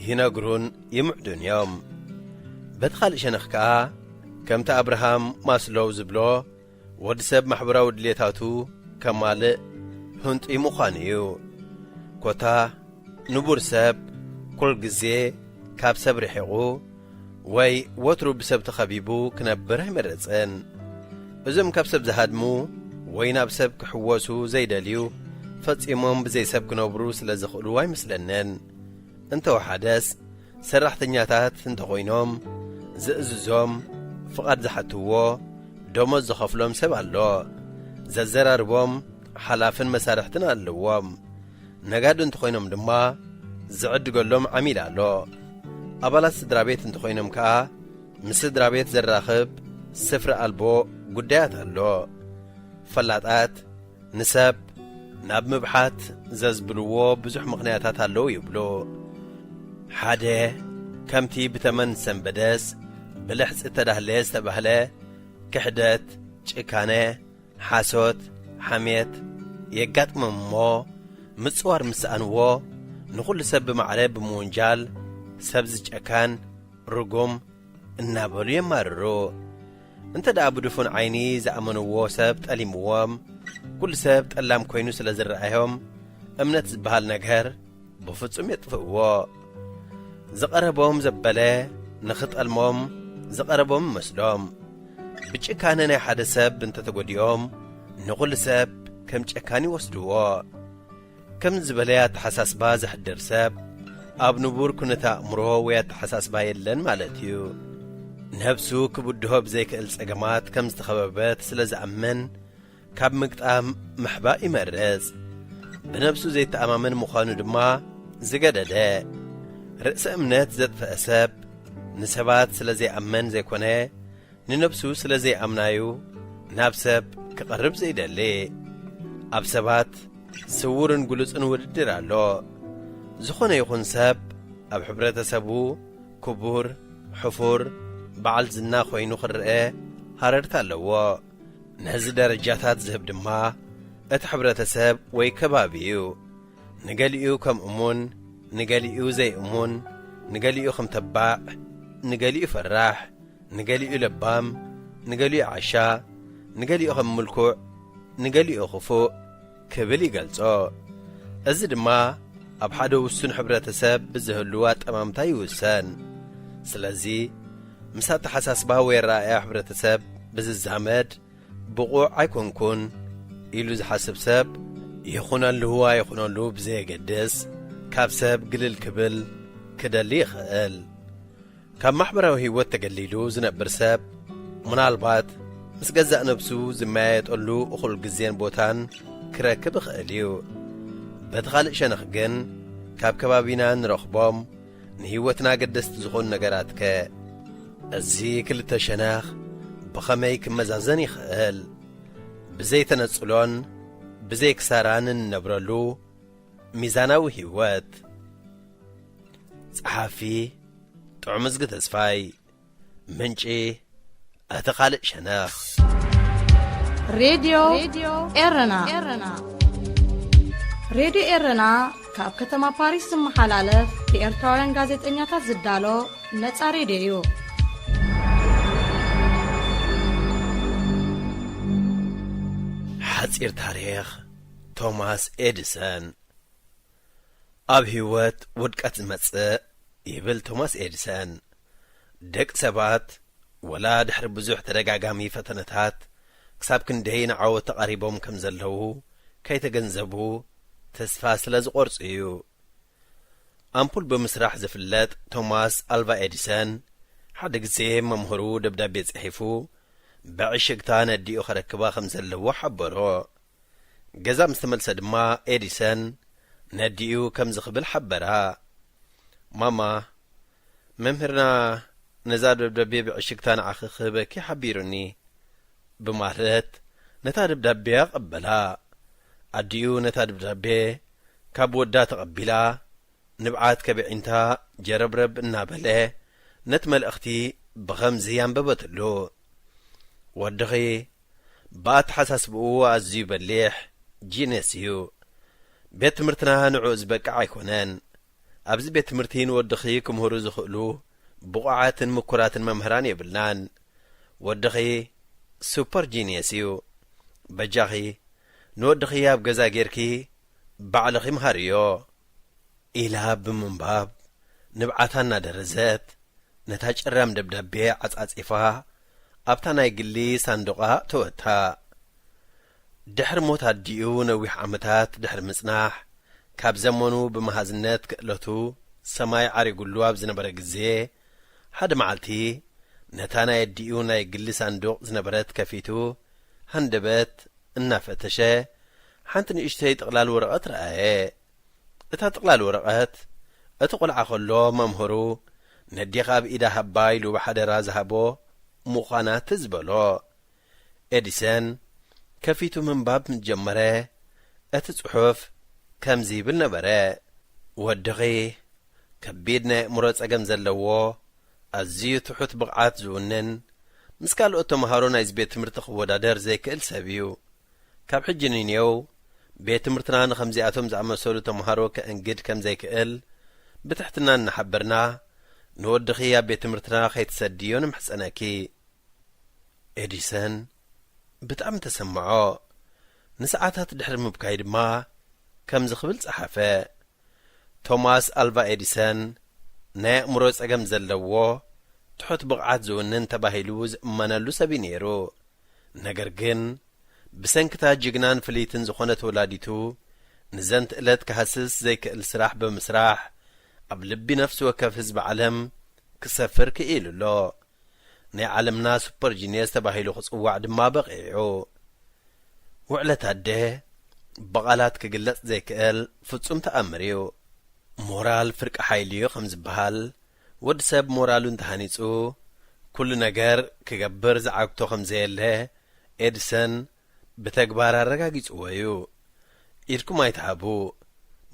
ይነግሩን ይምዕዱን እዮም። በቲ ካልእ ሸነኽ ከኣ፣ ከምቲ ኣብርሃም ማስሎው ዝብሎ፣ ወዲ ሰብ ማሕበራዊ ድሌታቱ ከማልእ ህንጡይ ምዃኑ እዩ። ኮታ ንቡር ሰብ ኩል ግዜ ካብ ሰብ ርሒቑ ወይ ወትሩ ብሰብ ተኸቢቡ ክነብር ኣይመረጽን። እዞም ካብ ሰብ ዝሃድሙ ወይ ናብ ሰብ ክሕወሱ ዘይደልዩ ፈጺሞም ብዘይ ሰብ ክነብሩ ስለ ዝኽእሉ ኣይመስለንን። እንተወሓደስ ሰራሕተኛታት እንተኾይኖም ዝእዝዞም፣ ፍቓድ ዝሓትዎ፣ ደሞዝ ዝኸፍሎም ሰብ ኣሎ። ዘዘራርቦም ሓላፍን መሳርሕትን ኣለዎም። ነጋዶ እንተኾይኖም ድማ ዝዕድገሎም ዓሚል ኣሎ። ኣባላት ስድራ ቤት እንተኾይኖም ከኣ ምስ ስድራ ቤት ዘራኽብ ስፍሪ ኣልቦ ጉዳያት ኣሎ። ፈላጣት ንሰብ ናብ ምብሓት ዘዝብልዎ ብዙሕ ምኽንያታት ኣለዉ ይብሉ። ሓደ፣ ከምቲ ብተመን ዝሰንበደስ ብልሕጺ እተዳህለየ ዝተባህለ፣ ክሕደት፣ ጭካነ፣ ሓሶት፣ ሓሜት የጋጥሞም እሞ፣ ምጽዋር ምስ ሰኣንዎ፣ ንኹሉ ሰብ ብማዕረ ብምውንጃል፣ ሰብ ዝጨካን ርጉም እናበሉ የማርሩ። እንተ ደኣ ብድፉን ዓይኒ ዝኣመንዎ ሰብ ጠሊምዎም፣ ኩሉ ሰብ ጠላም ኮይኑ ስለ ዝረኣዮም፣ እምነት ዝበሃል ነገር ብፍጹም የጥፍእዎ። ዝቐረቦም ዘበለ ንኽጠልሞም ዝቐረቦም ይመስሎም። ብጭካነ ናይ ሓደ ሰብ እንተተጎዲኦም፣ ንኹሉ ሰብ ከም ጨካን ይወስድዎ። ከም ዝበለ ኣተሓሳስባ ዘሕድር ሰብ፣ ኣብ ንቡር ኩነተ ኣእምሮ ወይ ኣተሓሳስባ የለን ማለት እዩ። ነብሱ ክብድሆ ብዘይክእል ጸገማት ከም ዝተኸበበት ስለ ዝኣምን፣ ካብ ምግጣም ምሕባእ ይመርጽ። ብነብሱ ዘይተኣማመን ምዃኑ ድማ ዝገደደ። ርእሰ እምነት ዘጥፈአ ሰብ፣ ንሰባት ስለ ዘይኣመን ዘይኮነ፣ ንነብሱ ስለ ዘይኣምናዩ ናብ ሰብ ክቐርብ ዘይደሊ። ኣብ ሰባት ስዉርን ግሉጽን ውድድር ኣሎ። ዝኾነ ይኹን ሰብ ኣብ ሕብረተሰቡ ክቡር፣ ሕፉር፣ በዓል ዝና ኮይኑ ክረአ ሃረርታ ኣለዎ። ነዚ ደረጃታት ዝህብ ድማ እቲ ሕብረተሰብ ወይ ከባቢ እዩ። ንገሊኡ ከም እሙን፣ ንገሊኡ ዘይእሙን፣ ንገሊኡ ከም ተባዕ፣ ንገሊኡ ፈራሕ፣ ንገሊኡ ለባም፣ ንገሊኡ ዓሻ፣ ንገሊኡ ከም ምልኩዕ፣ ንገሊኡ ክፉእ ክብል ይገልጾ። እዚ ድማ ኣብ ሓደ ውሱን ሕብረተሰብ ብዝህሉ ኣጠማምታ ይውሰን። ስለዚ፣ ምስ ኣተሓሳስባ ወይ ኣረኣእያ ሕብረተሰብ ብዝዛመድ፣ ብቑዕ ኣይኮንኩን ኢሉ ዝሓስብ ሰብ፣ ይኹነሉ ኣይኹነሉ ብዘየገድስ፣ ካብ ሰብ ግልል ክብል ክደሊ ይኽእል። ካብ ማሕበራዊ ህይወት ተገሊሉ ዝነብር ሰብ፣ ምናልባት ምስ ገዛእ ነብሱ ዝመያየጠሉ እኹል ግዜን ቦታን ክረክብ ይኽእል እዩ። በቲ ካልእ ሸነኽ ግን፣ ካብ ከባቢና ንረኽቦም ንህይወትና ኣገደስቲ ዝኾኑ ነገራትከ? እዚ ክልተ ሸነኽ ብኸመይ ክመዛዘን ይኽእል? ብዘይ ተነጽሎን ብዘይ ክሳራን እንነብረሉ ሚዛናዊ ህይወት። ጸሓፊ ጥዑምዝጊ ተስፋይ። ምንጪ እቲ ካልእ ሸነኽ። ሬድዮ ኤረና። ሬድዮ ኤረና ካብ ከተማ ፓሪስ ዝመሓላለፍ ብኤርትራውያን ጋዜጠኛታት ዝዳሎ ነጻ ሬድዮ እዩ። ሓጺር ታሪኽ ቶማስ ኤዲሰን። ኣብ ህይወት ውድቀት ዝመጽእ፣ ይብል ቶማስ ኤዲሰን፣ ደቂ ሰባት ወላ ድሕሪ ብዙሕ ተደጋጋሚ ፈተነታት ክሳብ ክንደይ ንዓወት ተቓሪቦም ከም ዘለዉ ከይተገንዘቡ ተስፋ ስለ ዝቖርጹ እዩ። ኣምፑል ብምስራሕ ዝፍለጥ ቶማስ ኣልቫ ኤዲሰን፣ ሓደ ግዜ መምህሩ ደብዳቤ ጽሒፉ፣ ብዕሽግታ ነዲኡ ከረክባ ከም ዘለዎ ሓበሮ። ገዛ ምስ ተመልሰ ድማ፣ ኤዲሰን ነዲኡ ከምዚ ክብል ሓበራ፣ "ማማ፣ መምህርና ነዛ ደብዳቤ ብዕሽግታ ንዓኺ ክህበኪ ሓቢሩኒ" ብማለት ነታ ደብዳቤ ኣቐበላ። ኣዲኡ ነታ ደብዳቤ ካብ ወዳ ተቐቢላ፣ ንብዓት ከብዒንታ ጀረብረብ እናበለ ነቲ መልእኽቲ ብኸምዚ ኣንበበትሉ። "ወድኺ ብኣተሓሳስብኡ ኣዝዩ በሊሕ፣ ጂነስ እዩ። ቤት ትምህርትና ንዕኡ ዝበቅዕ ኣይኮነን። ኣብዚ ቤት ትምህርቲ ንወድኺ ክምህሩ ዝኽእሉ ብቑዓትን ምኩራትን መምህራን የብልናን። ወድኺ ሱፐር ጂንየስ እዩ። በጃኺ ንወድኺ ኣብ ገዛ ጌርኪ ባዕልኺ ምሃርዮ" ኢላ ብምንባብ ንብዓታ እናደረዘት ነታ ጭራም ደብዳቤ ዓጻጺፋ ኣብታ ናይ ግሊ ሳንዱቓ ኣእተወታ። ድሕሪ ሞት ኣዲኡ ነዊሕ ዓመታት ድሕሪ ምጽናሕ፣ ካብ ዘመኑ ብመሃዝነት ክእለቱ ሰማይ ዓሪጉሉ ኣብ ዝነበረ ግዜ፣ ሓደ መዓልቲ ነታ ናይ ኣዲኡ ናይ ግሊ ሳንዱቕ ዝነበረት ከፊቱ ሃንደበት እናፈተሸ፣ ሓንቲ ንእሽተይ ጥቕላል ወረቐት ረኣየ። እታ ጥቕላል ወረቐት፣ እቲ ቈልዓ ከሎ መምህሩ ነዴኻ ኣብ ኢዳ ሃባ ኢሉ ብሓደራ ዝሃቦ ምዃና ትዝ በሎ። ኤዲሰን ከፊቱ ምንባብ ምስ ጀመረ፣ እቲ ጽሑፍ ከምዚ ይብል ነበረ፣ "ወድኺ ከቢድ ናይ ኣእምሮ ጸገም ዘለዎ፣ ኣዝዩ ትሑት ብቕዓት ዝውንን፣ ምስ ካልኦት ተመሃሮ ናይዚ ቤት ትምህርቲ ክወዳደር ዘይክእል ሰብ እዩ። ካብ ሕጂ ንኔው ቤት ትምህርትና ንኸምዚኣቶም ዝኣመሰሉ ተመሃሮ ከእንግድ ከም ዘይክእል ብትሕትና እናሓበርና፣ ንወድኺ ኣብ ቤት ትምህርትና ከይትሰድዮ ንምሕጸነኪ።" ኤዲሰን ብጣዕሚ ተሰምዖ። ንሰዓታት ድሕሪ ምብካይ ድማ ከምዚ ክብል ጸሓፈ፣ "ቶማስ ኣልቫ ኤዲሰን፣ ናይ ኣእምሮ ጸገም ዘለዎ፣ ትሑት ብቕዓት ዝውንን ተባሂሉ ዝእመነሉ ሰብ እዩ ነይሩ። ነገር ግን፣ ብሰንክታ ጅግናን ፍልይትን ዝኾነት ወላዲቱ፣ ንዘንት ዕለት ክሃስስ ዘይክእል ስራሕ ብምስራሕ፣ ኣብ ልቢ ነፍሲ ወከፍ ህዝቢ ዓለም ክሰፍር ክኢሉ ኣሎ። ናይ ዓለምና ሱፐር ጂንየስ ተባሂሉ ክጽዋዕ ድማ በቒዑ። ውዕለት ኣደ ብቓላት ክግለጽ ዘይክእል ፍጹም ተኣምር እዩ። ሞራል ፍርቂ ሓይሊ እዩ ከም ዝበሃል፣ ወዲ ሰብ ሞራሉ እንተሃኒጹ፣ ኩሉ ነገር ክገብር ዝዓግቶ ከም ዘየለ ኤድሰን ብተግባር ኣረጋጊጽዎ እዩ። ኢድኩም ኣይትሃቡ፣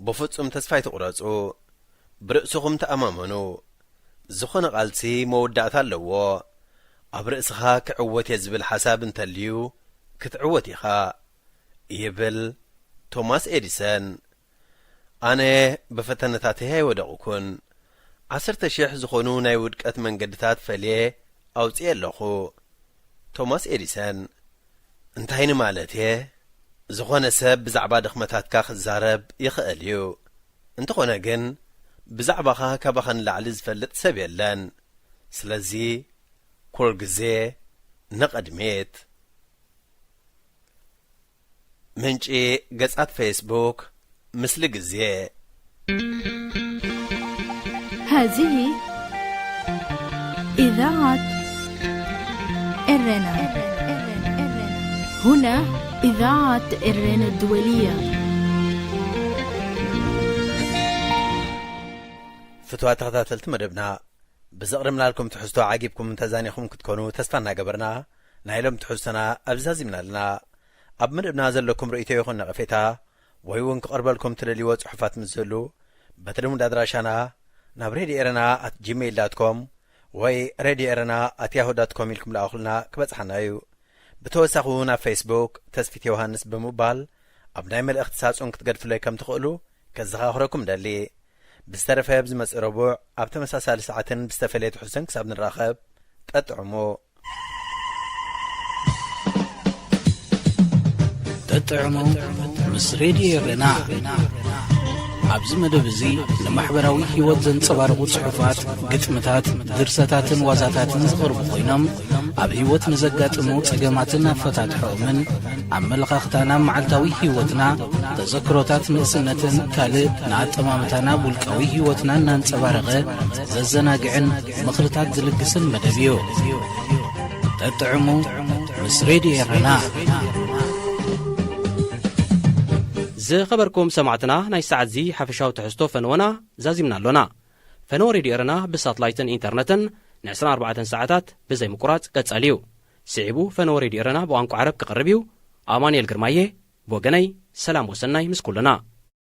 ብፍጹም ተስፋ ኣይትቑረጹ፣ ብርእስኹም ተኣማመኑ። ዝኾነ ቃልሲ መወዳእታ ኣለዎ። ኣብ ርእስኻ ክዕወት እየ ዝብል ሓሳብ እንተልዩ፣ ክትዕወት ኢኻ፣ ይብል ቶማስ ኤዲሰን። ኣነ ብፈተነታተይ ኣይወደቕኩን። ዓሰርተ ሽሕ ዝኾኑ ናይ ውድቀት መንገድታት ፈልየ ኣውጽኤ ኣለኹ። ቶማስ ኤዲሰን። እንታይ ንማለት እየ? ዝኾነ ሰብ ብዛዕባ ድኽመታትካ ክዛረብ ይኽእል እዩ። እንተኾነ ግን፣ ብዛዕባኻ ካባኻ ንላዕሊ ዝፈልጥ ሰብ የለን። ስለዚ፣ ኩል ግዜ ንቕድሚት። ምንጪ ገጻት ፌስቡክ፣ ምስሊ ግዜ። هذه إذاعة إرنا. هنا إذاعة إرنا الدولية. ፍትዋ ተኸታተልቲ መደብና፣ ብዘቕርብናልኩም ትሕዝቶ ዓጊብኩም ተዛኒኹም ክትኮኑ ተስፋ እናገበርና፣ ናይ ሎም ትሕዝቶና ኣብዚ ዛዚምና ኣለና። ኣብ መደብና ዘለኩም ርእይቶ ይኹን ነቐፌታ፣ ወይ እውን ክቐርበልኩም ትደልይዎ ጽሑፋት ምስ ዝህሉ፣ በቲ ልሙድ ኣድራሻና ናብ ሬድዮ ኤረና ኣት ጂሜይል ዳት ኮም ወይ ሬድዮ ኤረና ኣት ያሁ ዳት ኮም ኢልኩም ለኣኹልና ክበጽሓና እዩ። ብተወሳኺ እውን ኣብ ፌስቡክ ተስፊት ዮሃንስ ብምባል ኣብ ናይ መልእኽቲ ሳጹን ክትገድፉለይ ከም ትኽእሉ ከዘኻኽረኩም እደሊ። ብዝተረፈ ኣብ ዝመጽእ ረቡዕ ኣብ ተመሳሳሊ ሰዓትን ብዝተፈለየ ትሕዝቶን ክሳብ ንራኸብ፣ ጠጥዕሙ። ጠጥዕሙ ምስ ሬድዮ ኤረና። ኣብዚ መደብ እዚ ንማሕበራዊ ህይወት ዘንጸባርቑ ጽሑፋት፣ ግጥምታት፣ ድርሰታትን ዋዛታትን ዝቐርቡ ኮይኖም፣ ኣብ ህይወት ንዘጋጥሙ ጸገማትን ኣፈታትሖኦምን፣ ኣመለኻኽታና ኣብ መዓልታዊ ህይወትና፣ ተዘክሮታት ንእስነትን ካልእ ንኣጠማምታና ኣብ ውልቃዊ ህይወትና እናንጸባረቐ ዘዘናግዕን ምኽርታት ዝልግስን መደብ እዩ። ጠጥዕሙ ምስ ሬድዮ ኤረና። ዝኸበርኩም ሰማዕትና፣ ናይ ሰዓት እዚ ሓፈሻዊ ትሕዝቶ ፈነወና ዛዚምና ኣሎና። ፈነወ ሬድዮ ኤረና ብሳትላይትን ኢንተርነትን ን ዕስራን ኣርባዕተን ሰዓታት ብዘይ ምቁራጽ ቀጻሊ እዩ። ስዒቡ ፈነወ ሬድዮ ኤረና ብቋንቋ ዓረብ ክቐርብ እዩ። ኣማኑኤል ግርማየ ብወገነይ ሰላም ወሰናይ ምስ ኩልና።